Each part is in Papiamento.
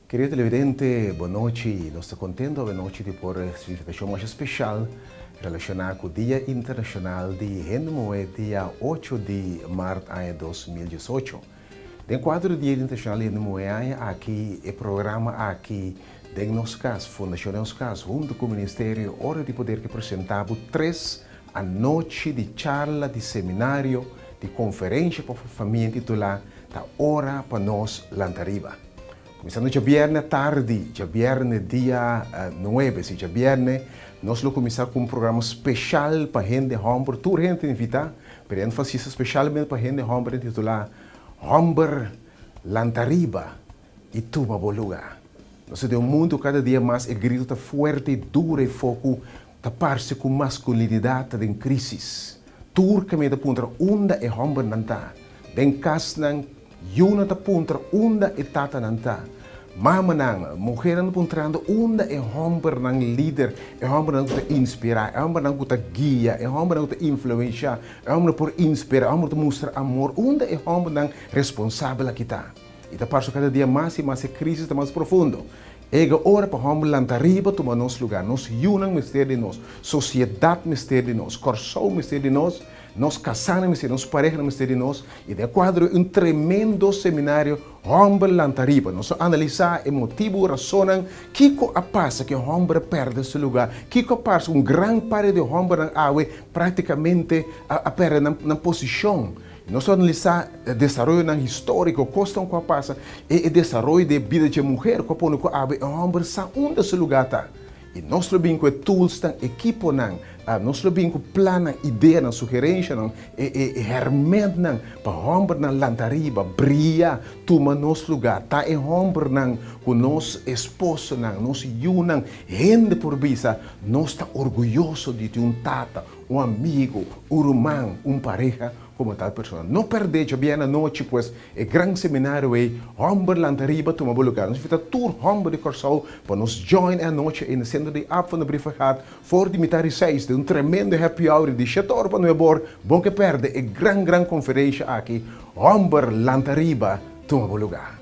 Kerido televidente, bon nochi. Nos ta contento awe nochi di por recibi invitacion masha special relaciona cu Dia Internacional di Hende Muhe dia ocho di maart aña 2018. Den cuadro di Dia Internacional di Hende Muhe aña aki e programa aki Den Nos Cas, Fundacion Den Nos Cas hunto cu Ministerio Ora di Poder ke presenta bo tres anochi di charla, di seminario, di conferencia pa famia intitula Ta ora pa nos lanta riba. Kuminsando djabièrnè tardi, djabièrnè dia nuebe, si djabièrnè, nos lo kuminsá ku un programa speshal pa hende hòmber, tur hende ta invitá, pero e énfasis ta speshalmente pa hende hòmber intitulá Hòmber lanta riba i tuma bo lugá. Nos ta den un mundu kada dia mas e gritu ta fuerte i duru e foku ta parse ku maskulinidat ta den krísis. Tur kaminda ta puntra unda e hòmbernan ta. Den kasnan, yunan ta puntra unda e tatanan ta. Mamanan, muhernan ta puntrando unda e hòmbernan lider, e hòmbernan ku ta inspirá, e hòmbernan ku ta guia, e hòmbernan ku ta influenshá, e hòmbernan ku por inspirá, e hòmbernan ku ta mustra amor, unda e hòmbernan responsabel aki ta. I ta parse ku kada dia mas i mas e krísis ta mas profundo. Ega ora pa hòmber lanta riba tuma nos lugá. Nos yunan mester di nos, sosiedat mester di nos, Kòrsou mester di nos, nos kasánan mester di nos, parehanan mester di nos. I den e kuadro ei un tremendo seminario Hòmber lanta riba. Nos a analisá e motibu, rasonnan, kiko a pasa ku e hòmber a pèrdè su lugá, kiko a pasa ku un gran parti di hòmbernan awe práktikamente a pèrdè nan posishon. Nos a analisá desaroyonan históriko, kosnan ku a pasa, e e desaroyo di e bida dje muher ku a pone ku awe e hòmber sa unda su lugá ta. I nos lo bin ku e toolsnan, ekiponan, nos lo bin ku plannan, ideanan, sugerenshanan, e e hèrmèntnan pa hòmbernan lanta ariba, bria, tuma nos lugá, ta e hòmbernan ku nos esposonan, nos yunan, hende por bisa, nos ta orguyoso di tin un tata, un amigo, un ruman, un pareha komo tal persona. No pèrdè djabièrnè anochi pues e gran seminario ei, Hòmber lanta riba tuma bo lugá. Nos invitá tur hòmber di Kòrsou pa nos join e anochi ei na sentro di Ab van de Brievengat for di mitar di seis den un tremendo happy hour di shete or pa nuebe or. Bo ke pèrdè e gran gran konferensha aki, Hòmber lanta riba tuma bo lugá.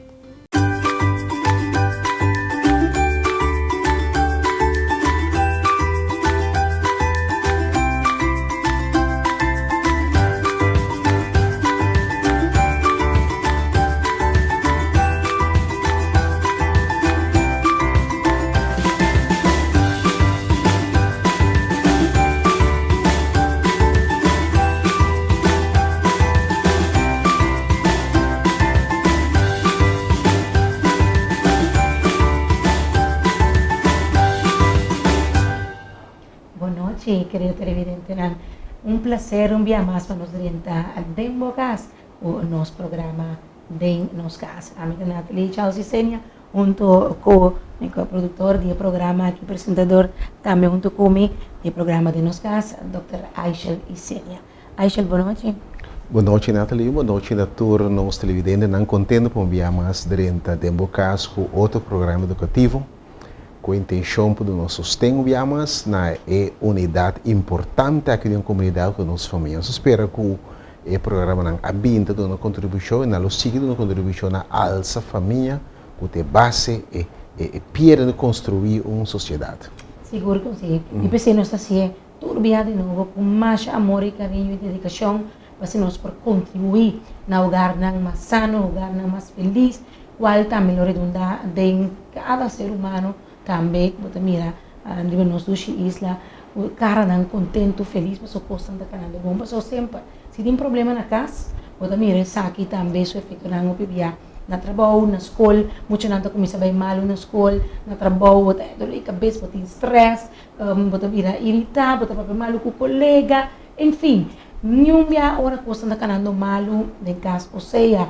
Bon nochi kerido televidentenan. Un placer un bia mas pa nos drenta den bo cas cu nos programa Den Nos Cas. Ami ta Nathalie Charles Isenia hunto cu mi co-productor di e programa aki, presentador tambe hunto cu mi di e programa Den Nos Cas, Dòkter Aishel Isenia. Aishel, bon nochi. Bon nochi Nathalie, bon nochi na tur nos televidentenan. Contento pa un bia mas drenta den bo cas cu otro programa educativo cu e intencion pa duna sosten un bia mas na e unidad importante aki den comunidad cu ta nos famia. Nos ta spera cu e programanan a bin ta duna contribucion y nan lo sigui duna contribucion na alsa famia cu ta e base, e e piedra di construi un sociedad. Sigur cu si. Y p'esey nos ta haci'e Tur bia di nobo ku masha amor i kariño i dedikashon pa si nos por kontribuí na hogarnan mas sano, hogarnan mas felis, kual tambe lo redundá den kada ser humano tambe ku bo ta mira riba nos dushi isla ku karanan kontentu, felis pasobra kosnan ta kanando bon. Pasobra semper si tin problema na kas bo ta mira esaki tambe su efektonan hopi bia na trabou, na skol, muchanan ta kuminsá bai malu na skol, na trabou bo ta doli kabes, bo tin strès. Bo ta bira iritá, bo ta papia malu ku kolega, enfin, niun bia ora kosnan ta kanando malu den kas, o sea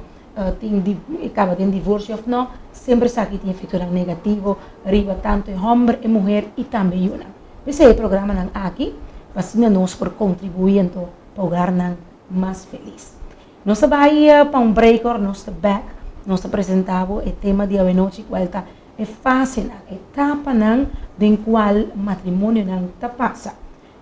tin di kaba den divorsio òf nò, semper esaki tin efektonan negativo riba tantu e hòmber, e muher i tambe yunan. P'esei e programanan aki pa asina nos por kontribuí anto pa hogarnan mas felis. Nos ta bai pa un break ora nos ta bèk nos ta presentá bo e tema di awenochi kual ta E fasenan, etapanan den kual matrimonionan ta pasa.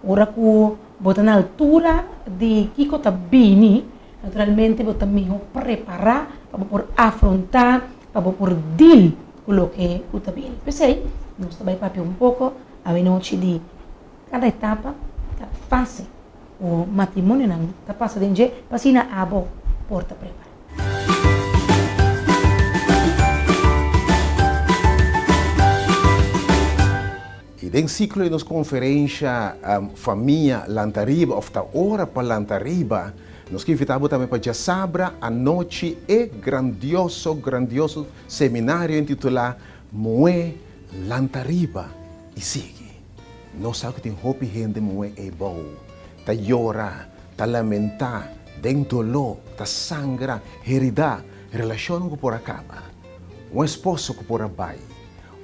Ora ku bo ta na altura di kiko ta bini, naturalmente bo ta mihó prepará pa bo por afrontá, pa bo por deal. ku loke ku ta bini. P'esei nos ta bai papia un poko awenochi di kada etapa, kada fase ku matrimonionan ta pasa den dje pa asina abo por ta prepará. I den siklo di nos konferensha Famia Lanta Riba òf Ta Ora pa Lanta Riba, nos ke invitá bo tambe pa djasabra anochi e grandioso, grandioso seminario intitulá Muhé Lanta Riba i Sigui. Nos sa ku tin hopi hende muhé eibou ta yora, ta lamentá, den doló, ta sangra, heridá, relashonnan ku por a kaba, un esposo ku por a bai,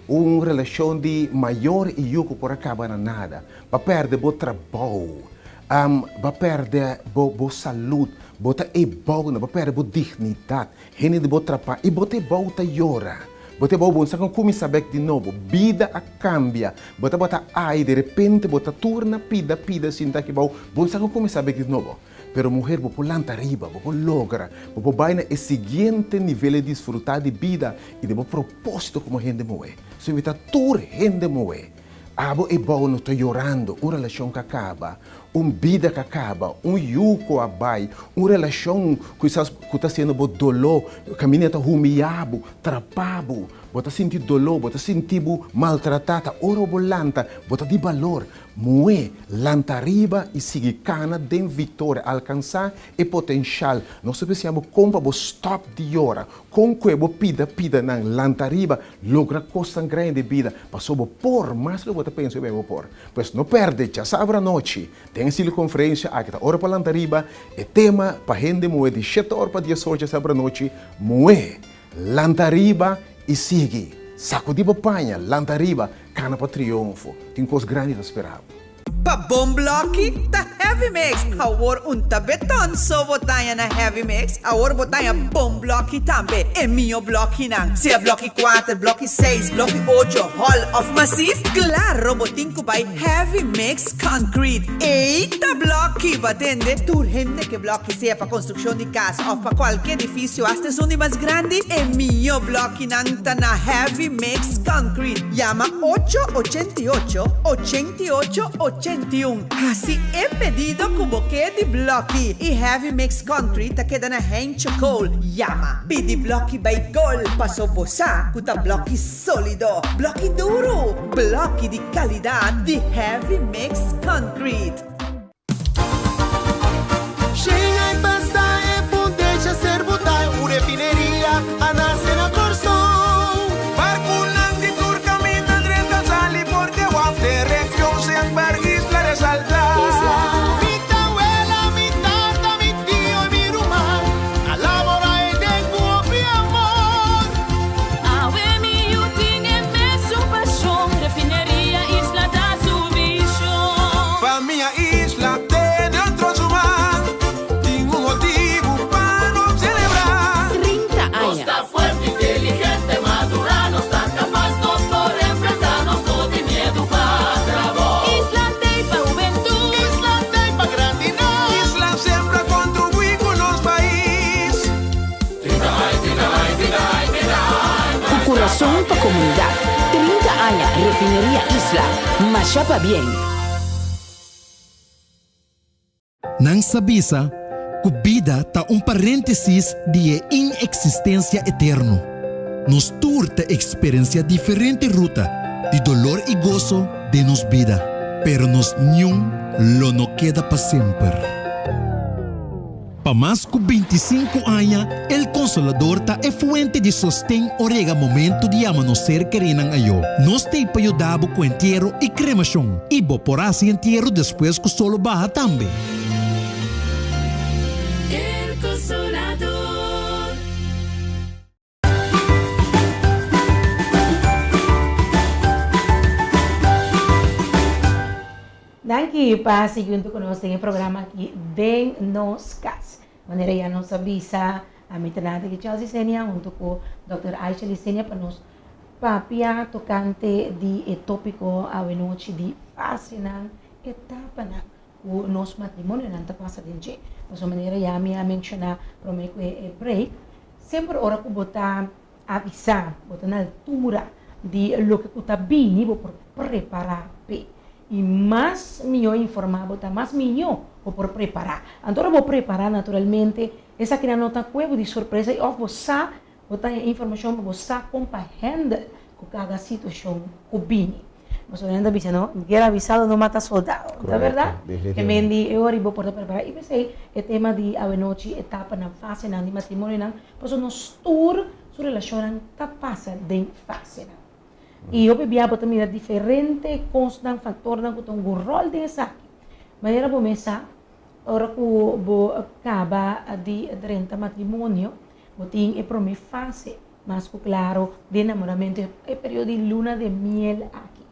Un relashon di mayor i yu ku por a kaba na nada. Bo a pèrdè bo trabou, bo a pèrdè bo bo salud, bo ta ebou, bo a pèrdè bo dignidat, hende di bo trapá i bo ta ebou ta yora. Bo ta ebou, bo no sa kon kuminsá bèk di nobo. Bida a kambia, bo tabata ai, derepente bo ta tur na pida pida sinta aki bou, bo no sa kon kuminsá bèk di nobo. Pero muher bo por lanta riba, bo por logra, bo por bai na e siguiente nivel e disfruta di bida y di bo proposito como hende muhe. So invita tur hende muhe, abo e bou no ta yorando un relacion cu a caba, un bida cu a caba, un yu cu a bai, un relacion quizas cu ta haciendo bo dolo, caminda ta humiya bo, trapa bo, bo ta sinti dolo, bo ta sinti bo maltrata, ta ora bo lanta bo ta di balor. Muhé, lanta riba i sigui kana den viktoria, alkansá e potenshal. Nos ta bisa bo kon pa bo stòp di yora, kon ku e bo pida pidanan, lanta riba, logra kosnan grandi den bida, pasobra bo por mas loke bo ta pensa bo por. Pues no pèrdè djasabra anochi den e sili konferensia aki ta ora pa lanta riba, e tema pa hende muhé di shete or pa dies or djasabra anochi, Muhé, lanta riba i sigui, sakudí bo paña, lanta riba, Kana pa triunfo, tin kos grandi ta spera bo. Pa bon blòki ta Heavy Mix. Awor un ta beton so bo taña na Heavy Mix. Awor bo taña bon blòki tambe. E mihó blòkinan, sea blòki kuater, blòki seis, blòki ocho, hòl òf masif, klaro bo tin ku bai Heavy Mix Concrete. Ei ta blòki! Bo a tende? Tur hende ke blòki, sea pa konstrukshon di kas òf pa kualke edifisio, asta esun di mas grandi, e mihó blòkinan ta na Heavy Mix Concrete. Yama ocho 88 88 81. Hasi e pedido ku bo ke di blòki i Heavy Mix Concrete ta keda na Heintje Kool. Yama, pidi blòki bai gol, paso bo sa ku ta blòki sólido, blòki duru, blòki di kalidat di Heavy Mix Concrete. Shen ai pasa e fundeshi a ser botá, un refineria a nase na Kòrsou. Barkunan di tur kaminda drenta sali porque waf den region semper isla resaltá. Mi tawela, mi tata, mi tio i mi ruman a laborá e den ku hopi amor. Awe mi yu tin e mesun pashon, Refineria Isla ta su vishon. Famia Isla tene otro su man, tin un motibu pa nos selebrá. 30 aña. Nos ta fuerte, inteligente, madurá, nos ta kapas, nos por enfrentá, nos no tin miedu pa trabou. Isla t'ei pa hubentut. Isla t'ei pa grandinan. Isla semper a kontribuí ku nos pais. Ku kurason pa komunidat, 30 aña Refineria Isla, masha pabien! Nan sa bisa ku bida ta un paréntesis di e ineksistensia eterno. Nos tur ta eksperensiá diferente ruta di dolor i goso den nos bida, pero nos niun lo no keda pa semper. Pa mas ku bintisinku aña, El Consolador ta e fuente di sosten ora yega momento di yama nos ser kerinan ayó. Nos t'ei pa yuda bo ku entiero i kremashon, i bo por hasi entiero despues ku solo baha tambe. El Consolador. Danki pa sigui huntu ku nos den e programa aki Den Nos Kas. Manera ya nos a bisa, ami ta Natalie Chelsea Senia huntu ku Dòkter Aisha Lisenia pa nos papia tokante di e topiko awenochi di fasenan, etapanan ku nos matrimonionan ta pasa den dje. Pasobra manera ya mi a menshoná promé ku e break, semper ora ku bo ta. avisá, bo ta na altura di loke ku ta bini, bo por prepará p'e. I mas mihó informá bo ta, mas mihó bo por prepará. Anto ora bo prepará, naturalmente, esakinan no ta kue bo di sorpresa i òf bo sa, bo ta haña informashon pa bo sa kon pa hèndel ku kada situashon ku bini. Pasobra nan ta bisa no, guera avisado no mata soldado. Ta bèrdat? Ke men di e ora i bo por ta prepará. I p'esei e tema di awenochi, etapanan, fasenan di matrimonionan, pasobra nos tur su relashonnan ta pasa den fasenan. I hopi bia bo ta mira diferente kosnan, faktornan ku ta hunga un ròl den esaki. Manera bo mes sa, ora ku bo kaba di drenta matrimonio, bo tin e promé fase mas ku klaro di enamoramentu, e periodo di luna de miel aki.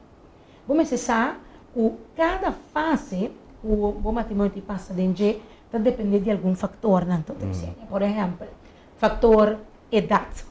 Bo mester sa ku kada fase ku bo matrimonio tin pasa den dje ta dependé di algun faktornan. Por ehèmpel, Faktor edat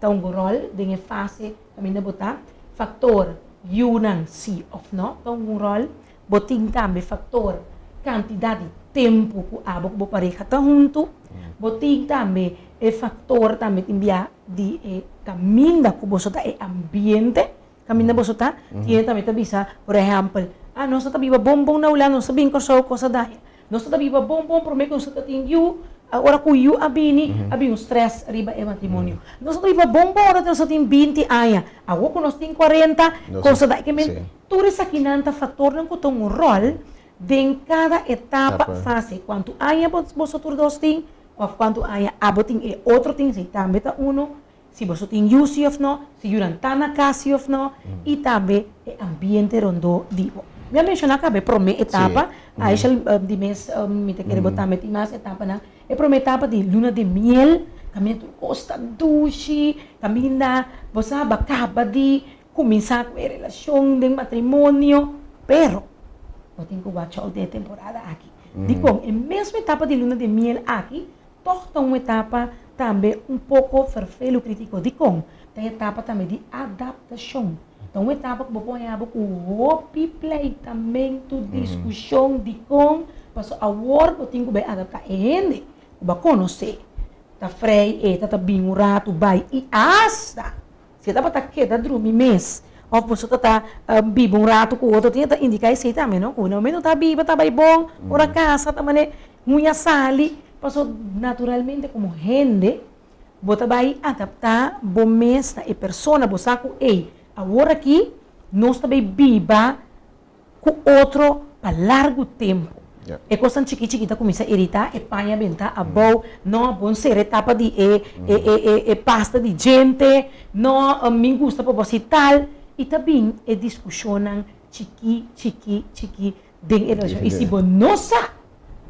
ta un ròl den e fase kaminda bo ta. Faktor yunan si òf nò ta un ròl. Bo tin tambe faktor kantidat di tempu ku abo ku bo pareha ta huntu. Bo tin tambe e faktor tambe tin bia di e kaminda ku boso ta, e ambiente kaminda boso ta. Tin tambe ta bisa, por ehèmpel, ah nos ta biba bon bon na Hulanda, nos ta bin Kòrsou kos a daña. Nos ta biba bon bon promé ku nos ta tin yu, ora ku yu a bini, a bin un strès riba e matrimonio. Nos ta biba bon bon ora nos ta tin binti aña, awor ku nos tin kuarenta, kos ta daña. Ke men, tur esakinan ta faktornan ku ta un ròl den kada etapa, fase. Kuantu aña boso tur dos tin, òf kuantu aña abo tin e otro tin, esei tambe ta unu. Si boso tin yu si of no, si yunan ta na kas si of no, i tambe e ambiente rondó di bo. Mi a menshoná kaba e promé etapa, Aisha di mes mi ta kere bo tambe tin mas etapanan. E promé etapa di luna di miel, kaminda tur kos ta dushi, kaminda bo sa bo a kaba di kuminsá ku e relashon den matrimonio, pero bo tin ku watch out den e temporada aki. Dikon? E mesmo etapa di luna di miel aki Tòg ta un etapa tambe un poko ferfelu kritiko. Dikon? Ta e etapa tambe di adaptashon. Ta un etapa ku bo por haña bo ku hopi pleitamentu, diskushon. Dikon? Pasobra awor bo tin ku bai adaptá e hende ku bo a konosé. Ta frei e ta ta bin un ratu bai i asta Si e tabata keda drumi mes of boso ta ta biba un ratu ku otro tin e ta indiká esei tambe no ku na momento ta biba ta bai bon ora kasa ta mane huña sali paso naturalmente komo hende bo ta bai adaptá bo mes na e persona bo sa ku ey awor aki nos ta bai biba ku otro pa largu tempu. E kosnan chiki chiki ta kuminsá iritá, e paña bentá abou, no bon sera e tapa di e e e e e pasta di djente, no mi gusta pa bo hasi tal, i ta bin e diskushonnan chiki chiki chiki den e relashon. I si bo no sa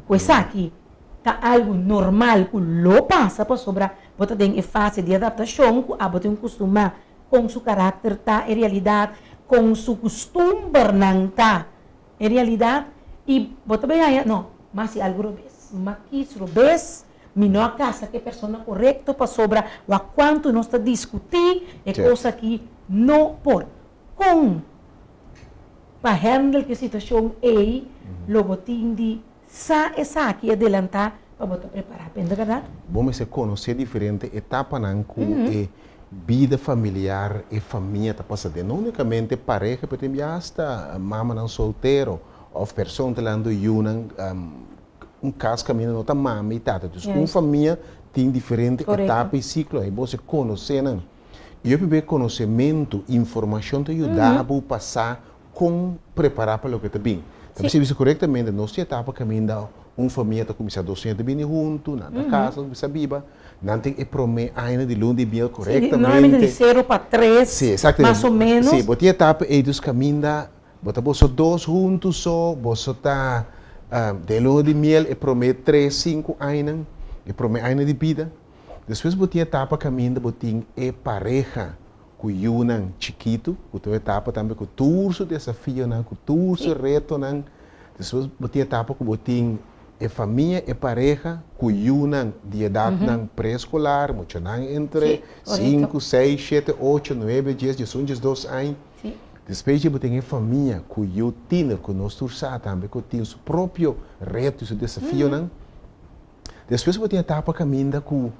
ku esaki ta algu normal ku lo pasa pasobra bo ta den e fase di adaptashon ku abo tin kustumá kon su karakter ta en realidat, kon su kustumbernan ta en realidat, i bo ta bay haña, no, m'a hasi algu robes, m'a kis robes, mi no a kasa ku e persona korekto pasobra wak kuantu nos ta diskutí e kos aki no por. Kon pa hèndel ku e situashon ei lo bo tin di Sa esaki adelantá pa bo ta prepará p'e, no ta bèrdat? Bo mester konosé diferente etapanan ku e bida familiar, e famia ta pasa den. No únikamente pareha, pero tin bia asta mamanan soltero òf persona ta lanta yunan un kas kaminda no ta mama i tata. Dus un famia tin diferente etapa i siklo. I bo mester konosé nan. I hopi bes konosementu, informashon ta yuda bo pa sa Kon prepará pa loke ta bin. Ta mester bisa korektamente, nos tin etapa kaminda un famia ta kuminsá dos señor ta bini huntu, nan ta kasa, nan kuminsá biba, nan tin e promé añanan di luna di miel korektamente. Sí, normalmente di sero pa tres, mas o ménos. Sí, bo tin etapa ei dus kaminda bo ta boso dos huntu so, boso ta den luna di miel e promé tres, sinku añanan, e promé añanan di bida. Despues bo tin etapa kaminda bo tin e pareha ku yunan chikitu, ku ta un etapa tambe ku tur su desafionan, ku tur su retonan. Despues bo tin etapa ku bo tin e famia, e pareha ku yunan di edatnan preeskolar, muchanan entre sinku, seis, shete, ocho, nuebe, dies, diesun, diesdos aña. Despues dje bo tin e famia ku yu tiner, ku nos tur sa tambe ku tin su propio reto i su desafionan. Despues bo tin etapa kaminda ku.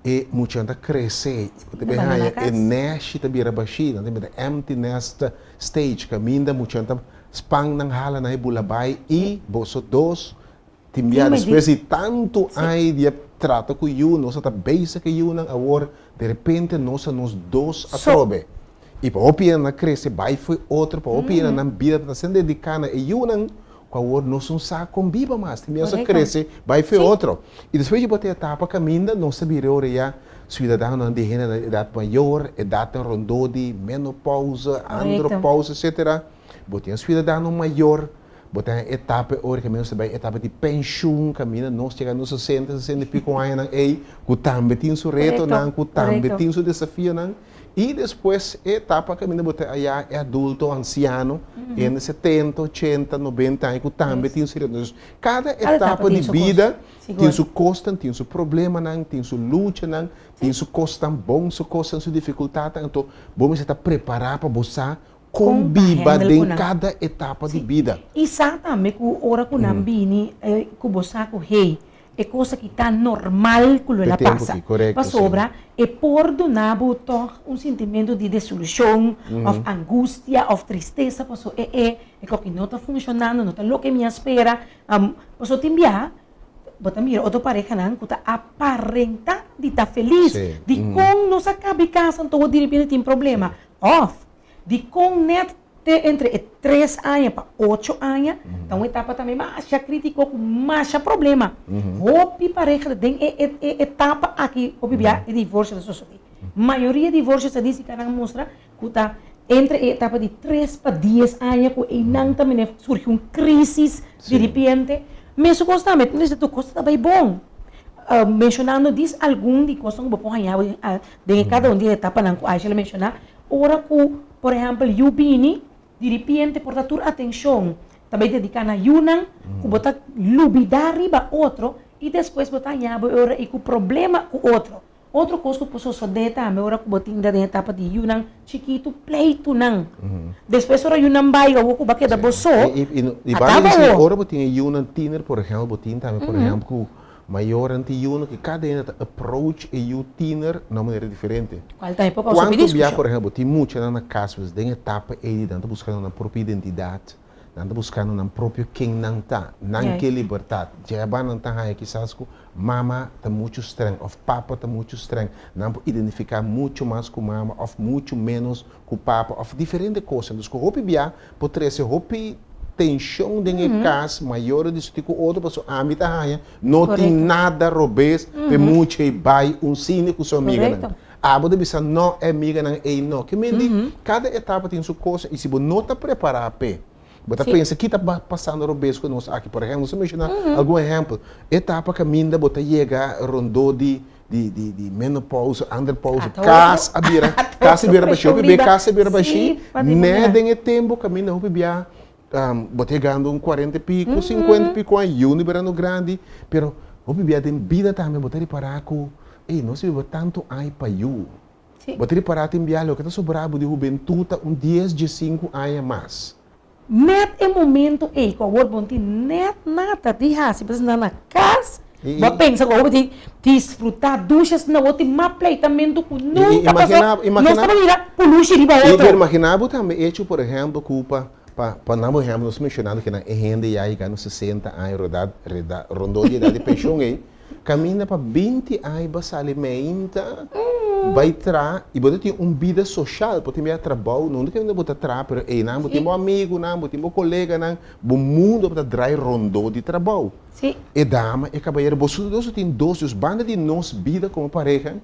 E muchanan ta krese i bo ta bin haña e nèshi ta bira bashí, nan ta bira empty nest stage kaminda muchanan ta span nan hala nan e bula bai i boso dos tin bia despues di tantu aña di a trata ku yu nos a ta bezig ku e yunan awor derepente nos a nos dos atrobe i pa hopi hende nan a krese bai fo'i otro pa hopi hende nan bida ta sendo dediká na e yunan Ku awor nos no sa kon biba mas, tin biaha nos a krese bai fe otro. I despues di bo ta e etapa kaminda nos ta bira ora ya siudadanonan di hende na edat mayor, edatnan rondó di menopousa, andropousa etsetera. Bo tin un siudadano mayor, bo ta den etapa e ora kaminda nos ta bai etapa di penshun, kaminda nos yega nos sesenta, sesenta i piko añanan ei, ku tambe tin su retonan, ku tambe tin su desafionan. I despues e etapa kaminda bo ta aya e adulto, ansiano, hende setenta, ochenta, nobenta aña ku tambe tin su reto. Entonces, kada etapa di bida tin su kosnan, tin su problemanan, tin su luchanan, tin su kosnan bon, su kosnan, su difikultatnan. Anto, bo mester ta prepará pa bo sa kon biba den kada etapa di bida. I sa tambe ku ora ku nan bini ku bo sa ku, hey, E kos aki ta normal ku lo el a pasa, pasobra e por duna bo tòg un sintimentu di desilushon òf angustia òf tristesa pasobra e e e kòki no ta funshonando, no ta loke mi a spera. Pasobra tin biaha bo ta mira otro parehanan ku ta aparentá di ta felis, dikon nos a kabi kasa anto direpente tin problema? Òf Dikon nèt te entre e tres aña pa ocho aña ta un etapa tambe masha krítiko ku masha problema. Hopi pareha ta den e e etapa aki hopi bia e divorsio ta sosodé. Mayoria divorsio stadístikanan a mustra ku ta entre e etapa di tres pa dies aña ku einan ta mene surgi un krísis diripiente. Mesun kos tambe tin tur kos ta bai bon. Menshonando dis algun di kosnan ku bo por haña den e kada un di e etapanan ku Aisha a menshoná. Ora ku, por ehèmpel, yu bini, diripiente por ta tur atenshon ta bai dediká na yunan ku bo ta lubidá riba otro i despues bo ta haña bo e ora ei ku problema ku otro. Otro kos ku por sosodé tambe ora ku bo tin ta den etapa di yunan chikitu, pleitunan. Despues ora yunan bai awor ku bo a keda bo so, I a ta bo. Ora bo tin e yunan tiner, por ehèmpel, bo tin tambe, por ehèmpel, ku Mayornan tin yunan ku kada hende ta approach e yu tiner na un manera diferente. Kual ta e por kousa hopi Kuantu bia, diskushon. por ehèmpel, tin muchanan na kas pues den etapa ei di nan ta buskando nan propio identidat, nan ta buskando nan propio ken nan ta, nan ke libertat. Djeba nan ta haña kisas ku mama ta muchu streng òf papa ta muchu streng, nan por identifiká muchu mas ku mama òf muchu ménos ku papa òf diferente kosnan. Dus ku hopi bia por trese hopi tenshon den e kas, mayor a diskutí ku otro pasobra ami ta haña no tin nada robes pa e mucha ei bai un sine ku su amiganan. Abo ta bisa no e amiganan ei no. Ke men di kada etapa tin su kosa i si bo no ta prepará p'e, bo ta pensa ki ta pasando robes ku nos aki. Por ehèmpel, nos a menshoná algun ehèmpel, etapa kaminda bo ta yega rondó di di di di menopausa, andropausa, kas a bira, kas a bira bashí, hopi bia kas a bira bashí, nè den e tempu kaminda hopi bia bo ta yegando un kuarenta i piko, sinkuenta i piko aña, yu no birando grandi, pero hopi bia den bida tambe bo ta ripará ku, ey, nos a biba tantu aña pa yu, bo ta ripará tin bia loke ta sobrá bo di hubentut ta un dies, diesinku aña mas. Net e momento ei ku awor bo no tin net nada di hasi, bo ta sinta na kas, bo a pensa ku awor bo tin disfrutá dusha asina, awor tin mas pleitamentu ku nunka pasó, nos tabata mira pulushi riba otro. I imaginá bo tambe echo por ehèmpel ku pa pa nan por ehèmpel nos menshonando ku nan e hende ya yega na sesenta aña rodat rondó di edat di penshon ei, Kaminda pa binti aña bo a sali meinta bai traha i bo ta tin un bida soshal, bo tin bia trabou, no kaminda bo ta traha pero einan bo tin bo amigunan, bo tin bo koleganan, bo mundo ta drai rondó di trabou. E dama, e kabayero, boso dos tin dos, dus banda di nos bida komo pareha,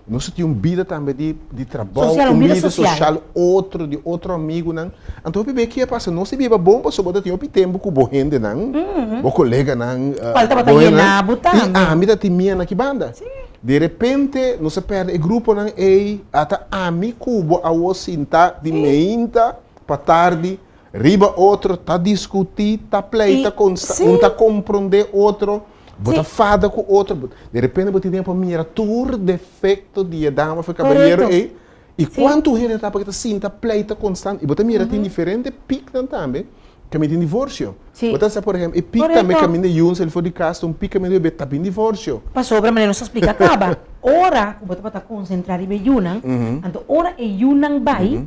Nos tin un bida tambe di di trabou, un bida social otro, di otro amigunan. Anto hopi bes ke a pasa? Nos ta biba bon pasobra bo ta tin hopi tempu ku bo hendenan, bo koleganan, Kual tabata yena bo tambe. I ami ta tin mia na ki banda. De repente nos a pèrdè e gruponan ei, ata ami ku bo awor sinta di meinta pa tardi riba otro ta diskutí, ta pleita, un ta komprondé otro. Bo ta fada ku otro. De repente bo tin tempu pa mira tur defekto di e dama of e kabayero ei. I kuantu hende ta pa ta sinta pleita konstant. I bo ta mira tin diferente piknan tambe kaminda tin divorsio. Bo ta sa por ehempel e pik tambe kaminda yu un sali for di kas ta un pik kaminda bebe ta bin divorsio. Pasobra manera nos a splika kaba. ora ku bo tabata konsentrá riba e yunan, anto ora e yunan bai,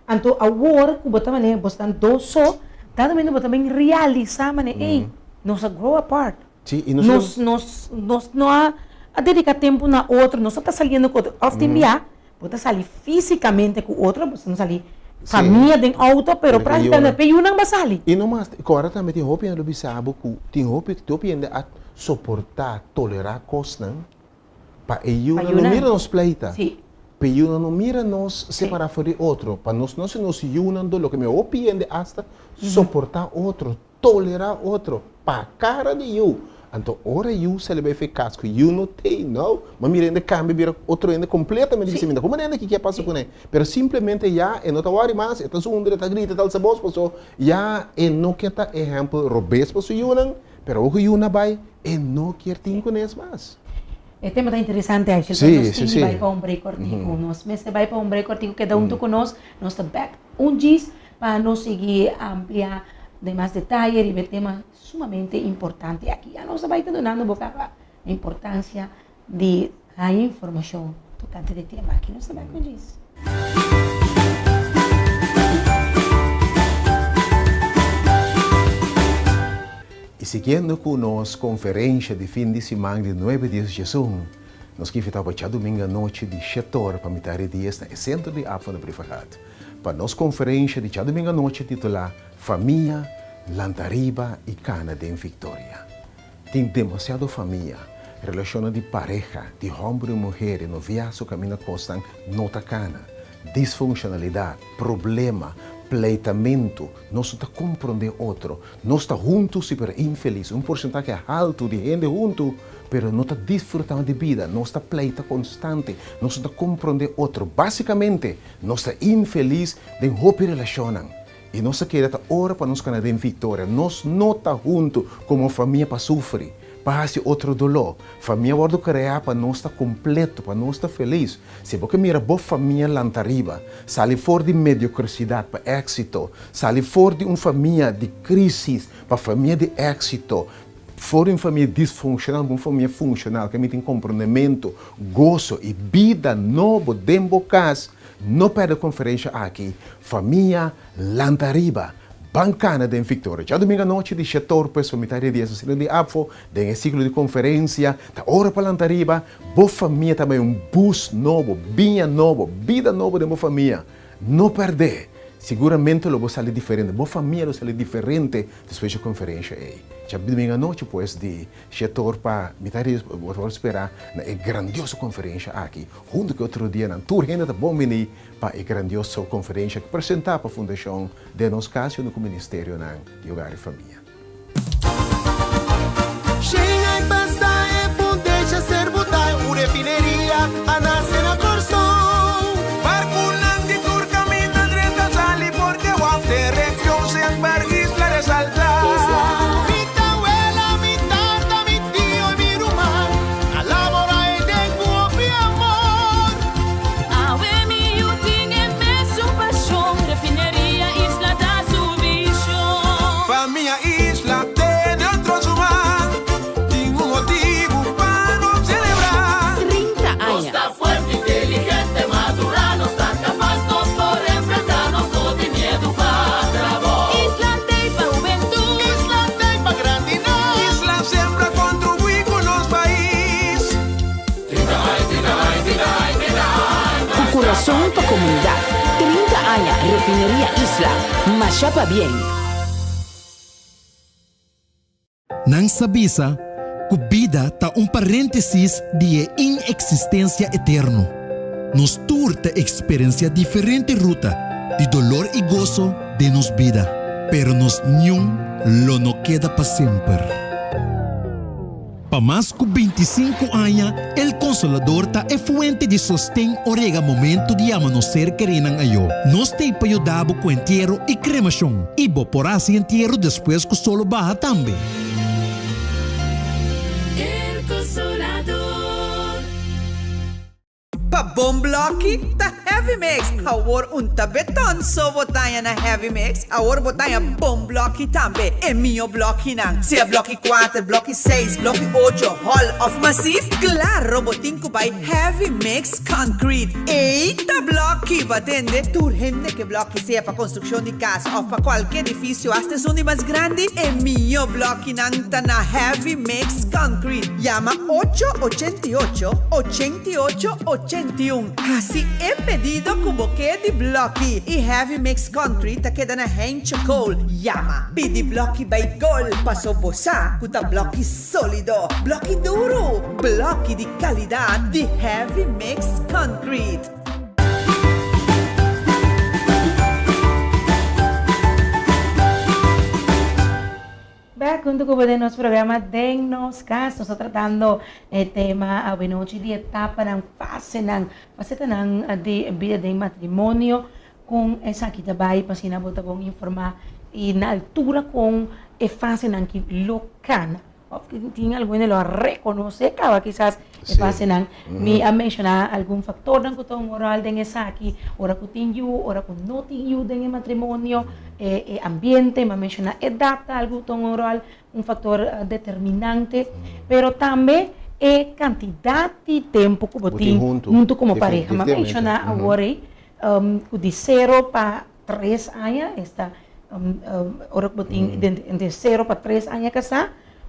anto awor ku bo ta manera bo stan dos so, dado momento bo ta bin realisá manera, ey, nos a grow apart. Sí, i nos Nos, nos, nos no a a dediká tempu na otro, nos no ta saliendo ku otro. Òf tin bia, bo ta sali físikamente ku otro, bo no sali famia den outo, pero Pero ku práktikamente yunan. pa e yunan bo a sali. I no mas, kòrda tambe tin hopi hende lo bisa bo ku tin hopi, hopi hende a soportá, tolerá kosnan pa e yunan no mira nos pleita, pa e yunan no mira nos separá for di otro, pa nos no hasi nos yunan doló, ke mi hopi hende asta soportá otro, tolerá otro pa kara di yu. Anto ora yu sali bai fe kas ku yu no tei, no, bo mira hende kambia bira otro hende kompletamente di siminda. Komo hende aki ke a pasa kuné? Pero simplemente ya e no ta wòri mas, e ta zundra, e ta grita, e ta alsa bos paso ya e no ke ta ehèmpel robes pa su yunan. Pero ora ku yu na bai, e no kier tin ku nes mas. E tema ta interesante Aisha, pero nos tin di bai pa un break kortiku. Nos mester bai pa un break kortiku, keda huntu ku nos, nos ta bek un djis pa nos sigui amplia den mas detaye riba e tema sumamente importante aki. Ya nos ta bai ta dunando bo kaba e importansia di haña informashon tokante di e tema aki. Nos ta bai ku djis. I siguiendo ku nos konferensha di fin di siman di nuebe dies djesun, nos ke invitá bo djadumingu anochi di shetor pa mitá di dies na e sentro di APFA na Brievengat pa nos konferensha di djadumingu anochi titulá Famia, Lanta Riba i Kana den Viktoria. Tin demasiado famia, relashonnan di pareha, di hòmber i muher i noviaso kaminda kosnan no ta kana. Disfunshonalidat, problema, pleitamentu, nos no ta komprondé otro. Nos ta huntu si pero infelis. Un porsentahe haltu di hende huntu pero no ta disfrutá di bida. Nos ta pleita konstante, nos no ta komprondé otro. Básikamente, nos ta infelis den hopi relashonnan. I nos ta kere ta ora pa nos kana den viktoria. Nos no ta huntu komo famia pa sufri, pa hasi otro doló. Famia wòrdu kreá pa nos ta kompleto, pa nos ta felis. Si bo ke mira bo famia lanta riba, sali for di mediokresidat pa éksito, sali for di un famia di krísis pa famia di éksito, for di un famia disfunshonal pa un famia funshonal, ke mi tin komprondementu, goso i bida nobo den bo kas, No perde konferensha aki, Famia Lanta Riba! Ban kana den Victoria. Djadumingu anochi di shetor pues pa mitad di dies asina di APFO den e siklo di konferensia ta ora pa lanta riba, bo famia ta bai un bus nobo, biña nobo, bida nobo den bo famia. No perde! Siguramente lo bo sali diferente, bo famia lo sali diferente despues dje konferensha ei. Djadumingu anochi pues di shetor pa mitad di dies bo ta wòrdu spera na e grandioso konferensha aki. Huntu ku e otro dianan, tur hende ta bon bini pa e grandioso konferensha ku presentá pa Fundashon Den Nos Kas huntu ku Ministerionan di Hogar i Famia. Shen ai pasa e fundeshi a ser botá, un refineria a nase na Kòrsou. Barkunan di tur kaminda drenta sali porque waf den region semper isla resaltá. Mi tawela, mi tata, mi tio i mi ruman. A labora e den cu hopi amor. Awe mi yu tin e mesun pasion, Refineria Isla ta su vision. Famia Isla tene otro su man, tin un motibu pa nos celebra. 30 Nos aña. ta fuerte, inteligente, madura, nos ta capaz, nos por enfrenta, nos no tin miedu pa trabou. Isla t'ey pa hubentud. Isla t'ey pa grandinan. Isla sempre a contribui cu nos pais. Ku kurason pa komunidat, 30 aña Refineria Isla, masha pabien! Nan sa bisa ku bida ta un paréntesis di e ineksistensia eterno. Nos tur ta eksperensiá diferente ruta di dolor i goso den nos bida, pero nos niun lo no keda pa semper. Pa mas ku bintisinku aña, El Consolador ta e fuente di sosten ora yega momento di yama nos ser kerinan ayó. Nos t'ei pa yuda bo ku entiero i kremashon, i bo por hasi entiero despues ku solo baha tambe. El Consolador. Pa bon blòki ta Heavy. Heavy Mix. Awor un ta beton so bo taña na Heavy Mix. Awor bo taña bon bloki tambe. E mio blokinan. Sea bloki kuater, bloki seis, bloki ocho, hòl òf masif, klaro bo tin ku bai Heavy Mix Concrete. Ei ta bloki! Bo a tende? Tur hende ke bloki, sea pa konstrukshon di kas òf pa kualke edifisio, asta esun di mas grandi, e mio blokinan ta na Heavy Mix Concrete. Yama ocho 88 88 81. Hasi e pedido ku bo ke di bloki i Heavy Mix Concrete ta keda na Heintje Kool. Yama, pidi bloki bai gol, paso bo sa ku ta bloki sólido, bloki duru, bloki di kalidat di Heavy Mix Concrete. Bek hunto ku bo den nos programa Den Nos Kas. Nos ta tratando e tema awenochi di etapanan, fasenan, fasetanan di bida den matrimonio. Kon esaki ta bai pa asina bo ta bon informá i na altura kon e fasenan ki lo kana. Òf tin algun hende lo a rekonosé kaba kisas e fasenan. Mi a menshoná algun faktornan ku ta un ròl den esaki, ora ku tin yu, ora ku no tin yu den e matrimonio, e ambiente, mi a menshoná edat ta algu ku ta un ròl, un faktor determinante, pero tambe e kantidat di tempu ku bo tin huntu komo pareha. Mi a menshoná awor ei ku di sero pa tres aña, esta ora ku bo tin entre sero pa tres aña kasá,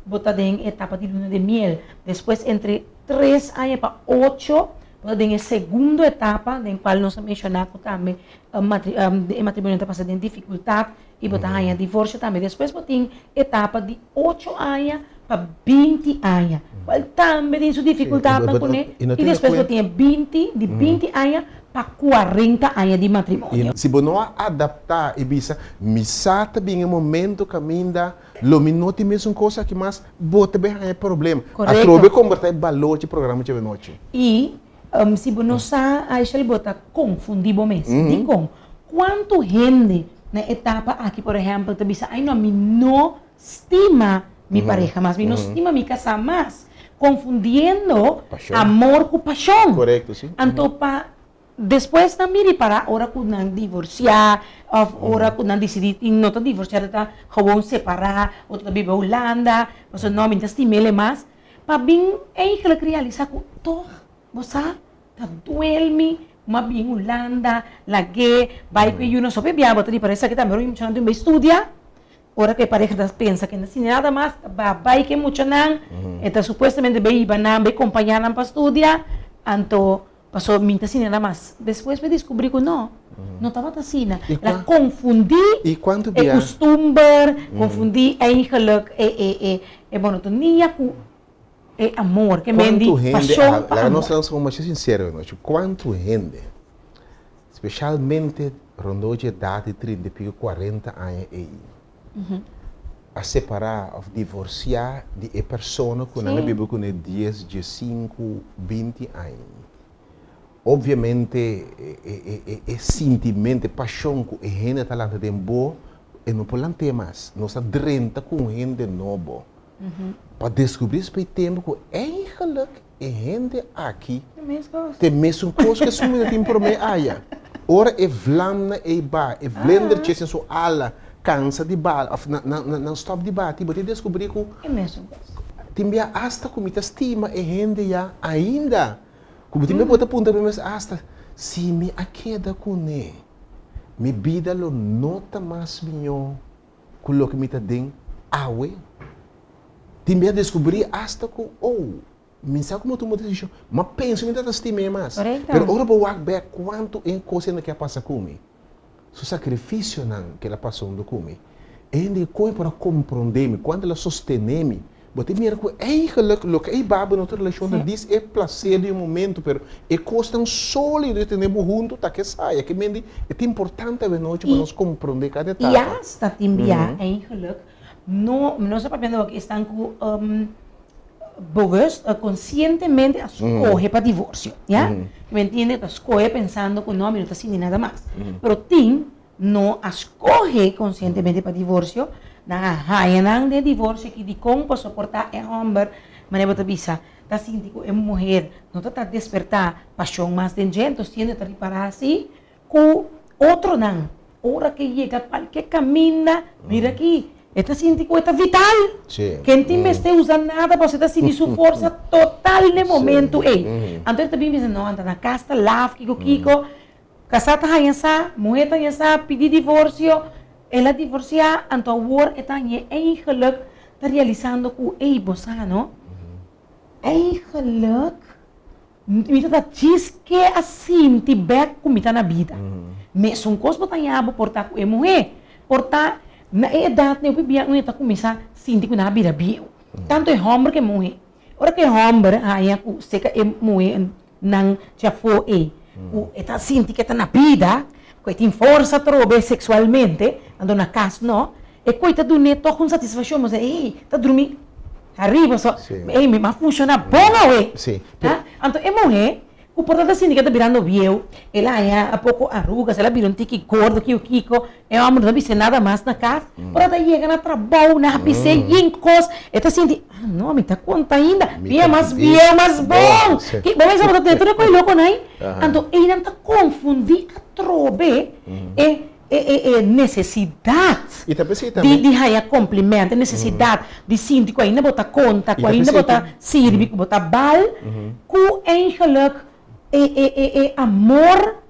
bo ta den etapa di luna de miel. Despues entre tres aña pa ocho, bo ta den e segundo etapa, den kual nos a menshoná ku tambe e matrimonio ta pasa den difikultat i bo ta haña divorsio tambe. Despues bo tin etapa di ocho aña pa binti aña, kual tambe tin su difikultatnan kuné, i despues bo tin e binti, di binti aña pa kuarenta aña di matrimonio. Si bo no a adaptá i bisa, Mi sa ta bin e momento kaminda lo mi no tin mesun kos aki mas, bo ta bin haña problema. Korekto. Atrobe kombertá e balor dje programa dje anochi. I si bo no sa, Aishel, bo ta konfundí bo mes. Dikon? Kuantu hende na e etapa aki, por ehèmpel, ta bisa, Ai no, mi no stima mi pareha mas, mi no stima mi kasá mas, konfundiendo amor ku pashon. Korekto, si. Anto pa despues nan mira i pará ora ku nan divorsiá òf ora ku nan disidí i no ta divorsiá ta gewoon separá, otro ta biba Hulanda, pasobra no mi no ta stim'el mas, pa bin eigenlijk realisá ku tòg bo sa ta duel mi, mi a bin Hulanda, lag'é, bai ku e yunan, so p'e biaha bo ta ripará esaki tambe ora mi muchanan tin bai studia. Ora ku e pareha ta pensa ku e no sinti nada mas, ta ba bai ku e muchanan, e ta supuestamente bai hiba nan, bai kompañá nan pa studia, anto pasobra mi ta sinti nada mas. Despues mi diskubrí ku no, no tabata asina. El a konfundí e kustumber, konfundí eigenlik e monotonia ku e amor, ke men di pashon pa Laga amor. nos ser masha sinsero anochi. Kuantu hende, speshalmente rondó dje edat di trinta i piko, kuarenta aña ei, a separá òf divorsiá di e persona ku nan a biba kuné dies, diesinku, binti aña? Obviamente e sintimento, e pashon ku e hende ta lanta den bo, e no por lant'é mas. Nos ta drenta ku un hende nobo. Pa descubrí despues di tempo cu eigenlijk e hende aki ta e mesun cos cu esun cu tin prome aya. Ora e vlamnan ey ba, e vlindertjes den su ala cansa di bala of nan stop di bati, bo ta descubrí cu tin bia hasta cu mi ta stima e hende ya ainda. Cu bo tin bia bo ta puntra bo mes hasta, si mi a keda cune, mi bida lo no ta mas miyo ku loke mi ta den awe. Tin bia deskubrí asta ku, oh, mi sa ku mi a tuma desishon, m'a pensa mi ta stim'é mas. Pero ora bo wak bèk kuantu e kos hende ke a pasa ku mi, su sakrifisionan ke el a pasa huntu ku mi, e hende ke kon e por a komprondé mi, kuantu el a sostené mi, Bo ta mira ku eigenlijk loke a hiba bo na otro relashon ta dis e plaser di un momento, pero e kosnan sólido di tene bo huntu ta ke saya. Ke mende e ta importante awenochi pa nos komprondé kada etapa. I asta tin bia eigenlijk no, mi no sa papiando awor esnan ku bewust, konsientemente a skohe pa divorsio, ya. Mi entiende ta skohe pensando ku no mi no ta sinti nada mas. Pero tin no a skohe konsientemente pa divorsio, nan a haña nan den divorsio ki dikon pa soportá e hòmber, manera bo ta bisa. ta sinti ku e muher no ta ta despertá pashon mas den dje, entos tiende ta ripará si ku otronan ora ke yega kualke kaminda, mira aki, e ta sinti ku e ta vital, ken tin mester usa nada pasobra e ta sinti su forsa total n'e momentu ei. Anto e ta bin bisa, no, anta na kas ta laf kiko kiko, Kasá ta haña sa, muhé ta haña sa, pidi divorsio, el a divorsiá, anto awor e ta hañ'é eigenlik ta realisando ku, ey, bo sa no, eigenlik mi ta ta djis ke a sinti bèk ku mi ta na bida. Mesun kos bo ta haña bo por ta ku e muhé, por ta na e edat hopi bia un e ta kuminsá sinti ku nan a bira bieu, tantu e hòmber ku e muhé. Ora ku e hòmber haña ku seka e muhé nan djafó ei, ku e ta sinti ku e ta na bida, ku e tin forsa atrobe seksualmente, anto na kas no, e koi ta dun'é tòg un satisfakshon, bo sa, ei, ta drumi ariba so, ei, mi a funshoná bon awe. Anto e muhé ku por ta ta sinti ku e ta birando bieu, el a haña poko arugas, el a bira un tiki gordo, kiko kiko, E hòmber no ta bis'é nada mas na kas. Ora ta yega na trabou, nan a bis'é yin kos, e ta sinti, ah no, mi ta konta ainda, bia mas bieu mas bon. Ki bo mester bo ta tene tur e kos lokonan ei. Anto einan ta konfundí atrobe e e nesesidat di di haña komplimènt, e nesesidat di sinti ku ainda bo ta konta, ku ainda bo ta sirbi, ku bo ta bal, ku eigenlik e e e e amor,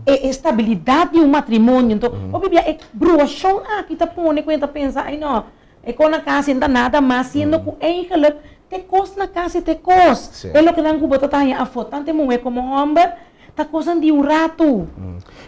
e e stabilidat di un matrimonio. Enton, hopi bia e bruashon aki ta pone ku e ta pensa, ai no, e kos na kas no ta nada mas, siendo ku eigenlijk te kos na kas e te kos. E lokenan ku bo ta taña afó, tantu e muhé komo hòmber, ta kosnan di un ratu.